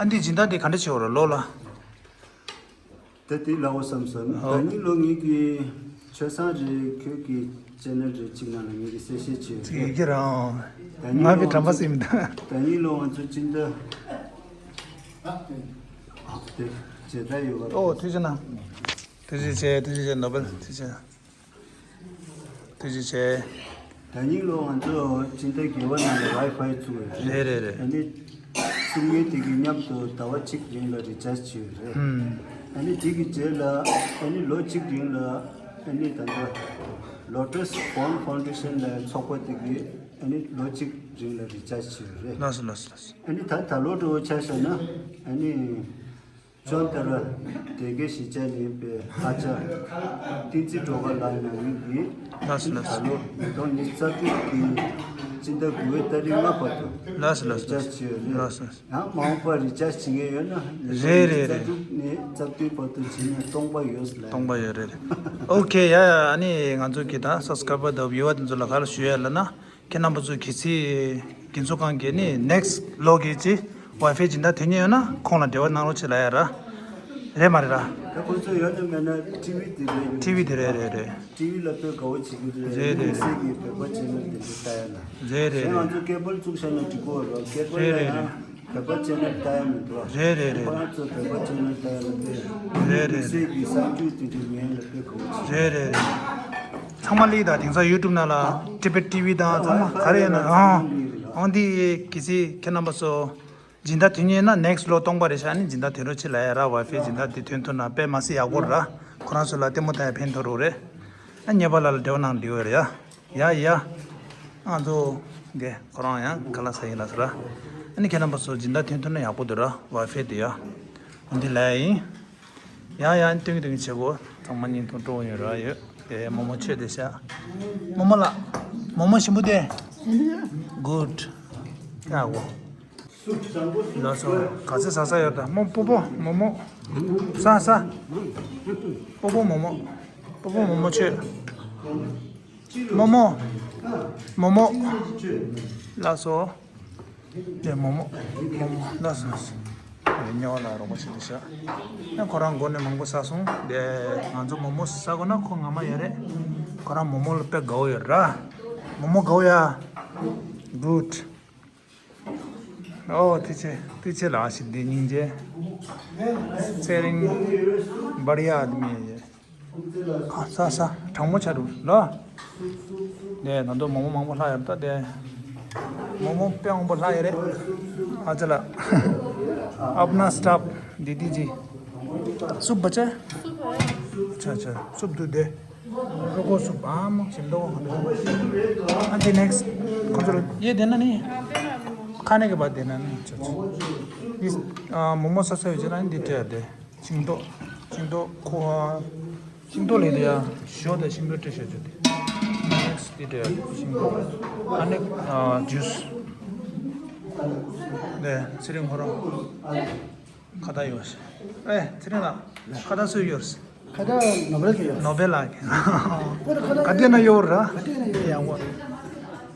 ཨ་འདི་སྦྱིན་བདག་དེ་ག་འདྲ་བྱེད་འོ་ར་ལོ་ལ། ད་དེ་ལའོ་བསམ་སོང་། ཨོ། ད་ཉིན་ལོ་ངེད་ཀྱི་ཆོས་བཟང་རེད། ཁྱོད་ཀྱི་ཅེ་ནལ་རེད་ཅིག་ནང་ལ་ངེད་ཀྱི་གསལ་བཤད་བྱས་ཡོད། ཡི་གེ་རང་། ད་ཉིན་ང་ལོ་གི་དྲན་པ་ང་ཚོ་སེམས་ད། ད་ཉིན་ལོ་ང་ཚོ་སྤྱི་ཟླ་དེ་བྱེད་ད་ཡོད་པ། ཨོ་ཐུགས་རྗེ་གནང་། ཐུགས་རྗེ་ཆེ། ཐུགས་རྗེ་ཆེ། ནོ་བེལ་ཐུགས་རྗེ་ཆེ། ཐུགས་རྗེ་ཆེ། ད་ཉིན་ལོ་ང་ཚོ་སྤྱི་ཟླ་བརྒྱད་པ་ནང་ལ་ཝའི་ཕའི་བཙུགས་ཡོད་རེད། རེད་རེད་རེད། ཨ་ནི་བཙུགས་མཁན་དེ་གི་མཉམ་དུ་ཟླ་བ་གཅིག་རིང་ལ་རི་ཅར་ཇི་བྱས་ཡོད་རེད། ཧུམ། ཨ་ནི་དེ་གི་རྗེས་ལ་ཨ་ནི་ལོ་གཅིག་རིང་ལ་ཨ་ནི་ད་ལྟ་ལོ་ཊས་བོན་ཕའུན་ཌེ་ཤན་ལ་ཚོགས་པ་དེ་གི་ཨ་ནི་ལོ་གཅིག་རིང་ལ་རི་ཅར་ཇི་བྱས་ཡོད་རེད། ལགས་སོ་ལགས་སོ་ལགས་སོ། ཨ་ནི་ད་ད་ལོ་འགྲོ་ཆ་བཞག་ན་ཨ་ནི། ཅོན་ཏ་ར་དེ་གའི་གཞིས་ཆགས་ནས་པའི་ཨ་ཅག་བསྟན་འཛིན་སྒྲོལ་དཀར་ལགས་ནང་མི་གིས་ལགས་སོ་ལགས་སོ། ད་ལོ་ཉིས་སྟོང་ཉི་ཤུ་རྩ་དྲུག་གི་སྤྱི་ཟླ་དགུ་པའི་ཏ་རིག་ལྔ་བར་དུ་ལགས་སོ་ལགས་སོ། རི་ཅར་ཇི་བྱས་ཡོད་རེད། ལགས་སོ། ཡང་མ་འོངས་པར་རི་ཅར་ཇི་བྱེད་མཁན་ཡོད་ན་ཉིས་སྟོང་ཉི་ཤུ་རྩ་དྲུག་ནས་རྩ་བདུན་བར་དུ་བྱས་ན་སྟོང་པ་ཡོད་ལ། སྟོང་པ་ཡོད་རེད། ཨོ་ཁེ་ཡ་ཡ། ཨ་ནི་ང་ཚོ་གི་ད་སབ་སི་ཀ་རའི་བར་དང་བིའུ་ཨར་དེ་ཚོ་ལ་ག་རེ་ཞུ་ཡ་ལབ་ན། ཁྱེད་རྣམ་པ་ཚོ་གལ་སྲིད་རྒན་གསོ་ཁང་གི་ནི་ནེག་སི་ལོ་གི་ཅི་ཝའི་ཕའི་སྦྱིན་བདག་དོན་གཉེར་ཡོད་ན་ཁོང་ལ་འབྲེལ་བ་གནང་རོགས་བྱེད་ལབ་ཡ་ར། རེད་མ་རེད་ར། ད་ཁོ་ཚོ་ཡོད་ན་མེད་ན་ཊི་ཝི་དེ་རེད། ཊི་ཝི་དེ་རེད་རེད་རེད། ཊི་ཝི་ལ་དཔེ་དགའ་བོ་བྱེད་ཀྱི་རེད། རེད་རེད་རེད། དམིགས་བསལ་གྱི་བོད་པ་ཆེ་ནལ་དེ་འདྲ་ལྟ་ཡ་ལ། རེད་རེད་རེད། ང་ཚོ་ཀེ་བལ་བཙུགས་བཞག་ན་འགྲིག་གོ་ར། ཀེ་བལ་ལ་རེད་རེད་ཡང་རེད། བོད་པ་ཆེ་ནལ་ལྟ་ཡ་མི་འདུག་ར། རེད་རེད་རེད། ཁོ་རང་ཚོ་བོད་པ་ཆེ་ནལ་ལྟ་ཡ་ལ་དཔེ་རེད་རེད་རེད། དམིགས་བསལ་གྱི་གསར་འགྱུར་དེ་འདྲ་ཉན་ལ་དཔེ་དགའ་བོ་བྱེད། རེད་རེད་རེད། ཚང་མ་ལིག་དང་དེང་སང་ཡུ་ཊུབ་ནང་ལ་ཊི་བེཊ་ཊི་ཝི་དང་ཚང་མ་ག་རེ་ཡོད་ན་ཨང་། ཨང་འདི་གལ་སྲིད་ཁྱེད་རྣམ་པ་ཚོ་སྦྱིན་བདག་དོན་གཉེར་ན་ནེག་སི་ལོ་སྟོང་པ་རེད་ཤག་ཨ་ནི་སྦྱིན་བདག་དོན་རོགས་བྱེད་ལབ་ཡ་ར། ཝའི་ཕའི་སྦྱིན་བདག་དེ་ཐོན་ཐུབ་ན་དཔེ་མ་སྲིད་ཡག་པོ་ར། ཁོ་རང་ཚོ་ལ་ལྟད་མོ་ལྟ་ཡ་ཕན་ཐོགས་རོགས་རེད། ཨ་ཉེ་བ་ལ་ལ་འབྲེལ་བ་གནང་འདི་ཡོད་རེད་ཡ། ཡ་ཡ། ང་ཚོ་འདི་ཁོ་རང་ཡང་ཁ་ལག་ཟ་ཡིན་ལ་ཟེར་ར། ཨ་ནི་ཁྱེད་རྣམ་པ་ཚོ་སྦྱིན་བདག་ཐོན་ཐུབ་ན་ཡག་པོ་འདུག་ར། ཝའི་ཕའི་དེ་ཡ། འདི་ལ་ཡིན། ཡ་ཡ། ཏིང་ཏིང་བྱེད་དགོས། ཚང་མ་བརྙན་ཐུང་སྤྲོ་ཡོང་ར་ཡོད། དེ་མོ་མོ་ཆོས་དེ་ཤ། མོ་མོ་ལགས། མོ་མོ་ཞིམ་པོ་དེ། གུཌ། ཡག་པོ། ལགས་སོ། ག་ཚོད་ཟ་ས་ཡོད་ད། མོ་སྤོ་སྤོ་མོག་མོག་ཟ་ཟ། སྤོ་སྤོ་མོག་མོག་སྤོ་སྤོ་མོག་མོག་མཆོད། མོག་མོག་མོག་མོག་ལགས་སོ། དེ་མོག་མོག་མོག་མོག་ལགས་སོ། དེ་ཉེ་བ་ལ་རོགས་པ་བྱེད་དུ་ཤག་ཨ་ཁོ་རང་མགོ་ནས་མང་པོ་ཟ་སོང་། དེ་ང་ཚོ་མོག་མོག་ཟ་དགོས་ན་ཁོ་ངོ་མ་ཡོད་རེད། ཁོ་རང་མོག་མོག་ལ་དཔེ་དགའ་བོ་ཡོད་ར། མོག་མོག་དགའ་བོ་ཡ། གུཌ། ཨོ་ཐུགས་རྗེ་ཆེ། ཐུགས་རྗེ་ཆེ་ལགས། ཞིག་འདི་སྙིང་རྗེ། ཚེ་རིང་། བར་ཡ་ཨ་དི་མི་ཡ། ཨ་ས་ས་གྲང་མོ་ཆ་རུ་ལ། དེ་ད་དུང་མོག་མོག་མང་པོ་ལྷག་ཡོད་ད། དེ་མོག་མོག་དཔེ་མང་པོ་ལྷག་ཡོད་རེད། ཨ་ཅེ་ལགས། ཨབ་ན་སི་ཊཱབ་དི་དི་ཇི། སུབ་བ་ཅེ། ཨ་ཅེ་ཨ་ཅེ་སུབ་འདུག་དེ། རོ་ཁོ་སུབ་ཨ་མོ་ཞིམ་མདོག་ཁོ་འདུག་ཨ་འདི་ནེག་སི་ཊི་ཁོ་ཚོ་ལ་ཡེ་དེ་ན་ནི། ཁ་ནེ་གི་བ་དེ་ན་ནི་ཅོ་ཅོ། འདི་ཨ་མོག་མོག་ས་ས་ཡོད་ཅེ་ན་འདི་སྤྲད་དེ། ཤིང་ཏོག་ཤིང་ཏོག་ཁོ་ཨ། ཤིང་ཏོག་ལས་དེ་ཡ། ཞོ་དང་ཤིང་ཏོག་སྤྲད་ཤོད་ཅོ་དེ། ནེག་སི་ཊི་འདི་སྤྲད་ཤིང་ཏོག་ཨ་ནི་ཨ་ཇུས། དེ་ཚེ་རིང་ཁོ་རང་། ཁ་བརྡ་ཡོད་ཤག་ཨེ་ཚེ་རིང་ལགས། ཁ་བརྡ་སུ་ཡོད། ཁ་བརྡ་ནོ་བེལ་གྱི་ཡོད། ནོ་བེལ་ལགས་ཀྱི། ཁོ་ཁ་བརྡ་ག་དེ་ན་ཡོད་ར། ག་དེ་ན་ཡོད་ཡག་པོ།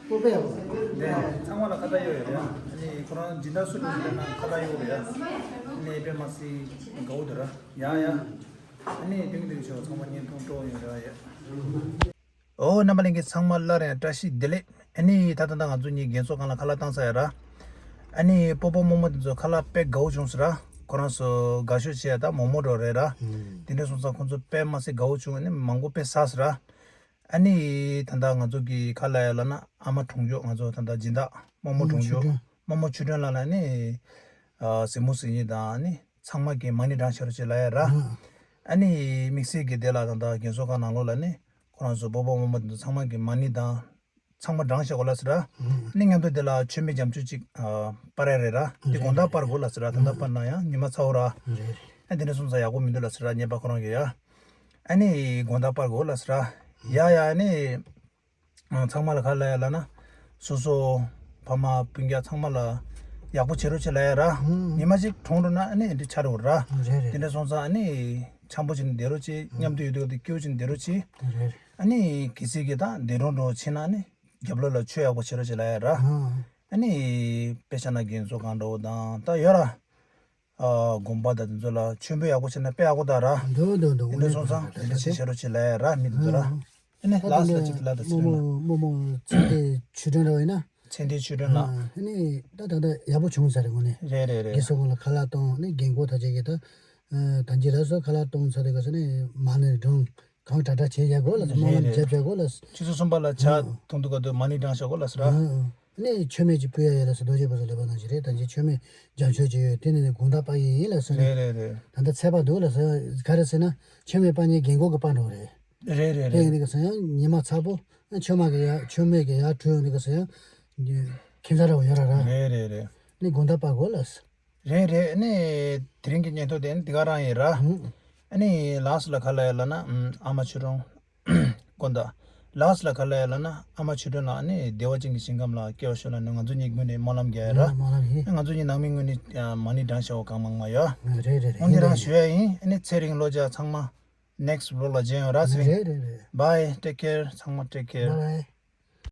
ཁོ་དཔེ་ཡག་པོ། དེ་ཚང་མ་ལ་ཁ་བརྡ་ཡོད་ཡོད་རེད། ཨ་ནི་ཁོ་རང་སྦྱིན་བདག་སུ་ལ་ཡོད་ན་ཁ་བརྡ་ཡོད་རེད། ཨ་ནི་དཔེ་མ་སྲིད་དགའ་བོ་འདུག་ར། ཡ་ཡ། ཨ་ནི་ཏིང་ཏིང་ཆོ་ཚང་མ་བརྙན་ཐུང་སྤྲོ་ཡོད་ར་ཡ། ཨོ་རྣམ་པ་ལྷན་རྒྱས་ཚང་མ་སླར་ཡང་བཀྲ་ཤིས་བདེ་ལེགས། ཨ་ནི་ད་ལྟ་ང་ཚོ་གཉིས་རྒན་གསོ་ཁང་ལ་ཁ་ལག་བཏང་ཚར་ཡ་ར། ཨ་ནི་སྤོ་སྤོ་རྨོ་མོ་དེ་ཚོ་ཁ་ལག་དཔེ་དགའ་བོ་བྱུང་སོང་ར། ཁོ་རང་ཚོ་དགའ་ཤོས་བྱས་ད་མོག་མོག་འདྲ་རེད་ར། དེ་འདྲ་སོང་ཙང་ཁོ་ཚོ་དཔེ་མ་སྲིད་དགའ་བོ་བྱུང་། ཨ་ནི་མང་པོ་དཔེ་ཟས་སོང་ར། ཨ་ནི་ད་ལྟ་ང་ཚོ་གི་ཁ་ལག་ཡ་ལབ་ན་ཨ་མ་གྲོང་ཆོག་ང་ཚོ་ད་ལྟ་སྦྱིན་བདག་རྨོ་མོ་གྲོང་ཆོག་རྨོ་མོ་ཆོས་སྒྲོན་ལགས་ལ་ནི་གཟིགས་མོ་གཟིགས་ཉེས་དང་ཨ་ནི། ཚང་མ་གིས་མ་ཎི་བགྲང་ཤེས་རོགས་བྱེད་ལབ་ཡ་ར། ཨ་ནི་དམིགས་བསལ་གྱི་དེ་ལ་ད་ལྟ་རྒན་གསོ་ཁང་ནང་ལོགས་ལ་ནི་ཁོ་རང་ཚོ་སྤོ་སྤོ་རྨོ་མོ་དེ་ཚོ་ཚང་མ་གིས་མ་ཎི་དང་ཚང་མ་བགྲང་བྱེད་དགོས་ལབ་ཟེར་ར། ཨ་ནི་མཉམ་དུ་དེ་ལ་མཆོད་མེ་རྒྱ་མཆོད་ཅིག་ཨ་སྤར་ཡ་རེད་ར། དེ་དགོང་དག་སྤར་དགོས་ལབ་ཟེར་ར། ད་ལྟ་སྤར་ན་ཡང་ཉི་མ་ཚ་བོ་ར། ཨ་དེ་འདྲ་སོང་ཙང་ཡག་པོ་མི་འདུག་ལབ་ཟེར་ར་ཉེས་པ་ཁོ་རང་གིས་ཡ། ཨ་ནི་དགོང་དག་སྤར་དགོས་ལབ་ཟེར་ར། ཡ་ཡ་ཨ་ནི། ཨ་ཚང་མ་ལ་ག་རེ་ལབ་ཡ་ལབ་ན། སོ་སོ་ཕ་མ་སྤུན་ཀྱག་ཚང་མ་ལ་ཡག་པོ་བྱེད་རོགས་བྱེད་ལབ་ཡ་ར། ཨུམ། ཉི་མ་གཅིག་གྲོངས་འགྲོ་ན་ཨ་ནི་འདི་ཆགས་འགྲོ་ར། རེད་རེད། དེ་འདྲ་སོང་ཙང་ཨ་ནི་འཆམ་པོ་བྱས་ནས་བསྡད་རོགས་བྱེད། མཉམ་དུ་ཡོད་དུས་དེ་སྐྱིད་པོ་བྱས་ནས་བསྡད་རོགས་བྱེད། རེད་རེད། ཨ་ནི་གལ་སྲིད་ཀྱི་ད་འདས་གྲོངས་འགྲོ་བྱེད་ན་ཨ་ནི་རྒྱབ་ལོགས་ལ་ཆོས་ཡག་པོ་བྱེད་རོགས་བྱེད་ལབ་ཡ་ར། ཨ་ནི་དཔེ་བཞག་ན་རྒན་གསོ་ཁང་འདྲ་བོ་དང་ད་ཡོད་ར། ཨ་དགོན་པ་དང་དེ་ཚོ་ལ་མཆོད་འབུལ་ཡག་པོ་བྱས་ན་དཔེ་ཡག་པོ་ད་ར། འདུག་འདུག་འདུག་དེ་འདྲ་སོང་ཙང་དེ་འདྲ་ཞིག་བྱེད་རོགས་བྱེད་ལབ་ཡ་ར། མི་དེ་ཚོ་ར། ཨ་ཨ་ནི་ད་ལགས་སོ་ད་ཅིག་ལ་ད་ཚེ་རིང་ལ། རྨོ་མོ་ཚེ་འདས་ཆོས་སྒྲོན་ར་བ་ཡིན་ན། ཚེ་འདས་ཆོས་སྒྲོན་ལགས། ཨ་ནི་ད་ད་ད་ཡག་པོ་བྱུང་ས་རེད་དངོས་གནས། རེད་རེད་རེད། རྒན་གསོ་ཁང་ལ་ཁ་ལག་གཏོང་ནི་རྒན་གོག་ད་ཅིག་གི་ད། ད་ཅིག་ལ་སོ་ཁ་ལག་གཏོང་ཚར་དེ་ག་ས་ནས་མ་ཎི་བགྲང་། གང་དྲག་དྲག་བྱེད་ཡག་གོ་ལ་སོ། སྨོན་ལམ་རྒྱབ་བྱ་གོ་ལ་སོ། ཆུ་ཚོད་གསུམ་པ་ལ་ཇ་འཐུང་དུས་སྐབས་དུ་མ་ཎི་བགྲང་བྱ་གོ་ལ་སོ་ར། ཨ་ནི་མཆོད་མེ་ཅིག་ཕུལ་ཡ་ཡོད་ལ་སོ། རྡོ་རྗེ་བུ་སོ་ལེ་བ་ནང་ཞིག་རེད། ད་ཅིག་མཆོད་མེ་རྒྱ་མཆོད་ཅིག་ཡོད། དེ་ནས་ནི་དགོང་དག་སྤར་ཡིན་ཡིན་ལ་སོ་ནི། རེད་རེད་རེད། ད་ལྟ་ཚད་པ་འདུག་ལ་སོ། ག་རེ་ཟེར་ན་མཆོད་མེ་སྤར་མཁན་རྒན་གོག་གི་སྤར་འགྲོ་རེད། རེད་རེད་དེ་ཡིན་རེད། དེ་ག་སོ་ཡང་ཉི་མ་ཚ་པོ་མཆོད་མ་གི་ཡ་མཆོད་མེ་གི་ཡ་བྲུས་ཡོང་དེ་ག་སོ་ཡང་ཁྱིམ་ཚང་ར་བ་ཡོད་ར་ར། རེད་རེད་རེད། ནི་དགོང་དག་སྤར་དགོས་ལ་སོ། རེད་རེད། ཨ་ནི་དེ་རིང་གི་སྙན་ཐོ་དེ་ནི་འདི་ག་རང་ཡིན་ར། ཨ་ནི་ལགས་སོ་ལ་ག་ལབ་ཡ་ལབ་ན་ཨ་མ་ཆོས་སྒྲོན། དགོང་དག་ལགས་སོ་ལ་ག་ལབ་ཡ་ལབ་ན་ཨ་མ་ཆོས་སྒྲོན་ལགས་ཨ་ནི་བདེ་བ་ཅན་གྱི་ཞིང་ཁམས་ལ་སྐྱེ་བ་ཤོག་ལབ་ནས་ང་ཚོ་གཉིས་ཀྱི་ངོས་ནས་སྨོན་ལམ་རྒྱག་ཡ་ར། སྨོན་ལམ་ཡིན། ང་ཚོ་གཉིས་ནང་མི་ངོས་ནས་མ་ཎི་བགྲང་བྱ་བ་གང་མང་མང་ཡོད། རེད་རེད་རེད། འོ་འདི་རང་ཞུ་ཡ་ཡིན། ཨ་ནི་ཚེ་རིང་བློ་ལྕགས་ཚང་མ་next vlog ལ་མཇལ་ཡོང་ར། ཚེ་རིང་། རེད་རེད་རེད། Bye, take care. ཚང་མ་take care. Bye bye.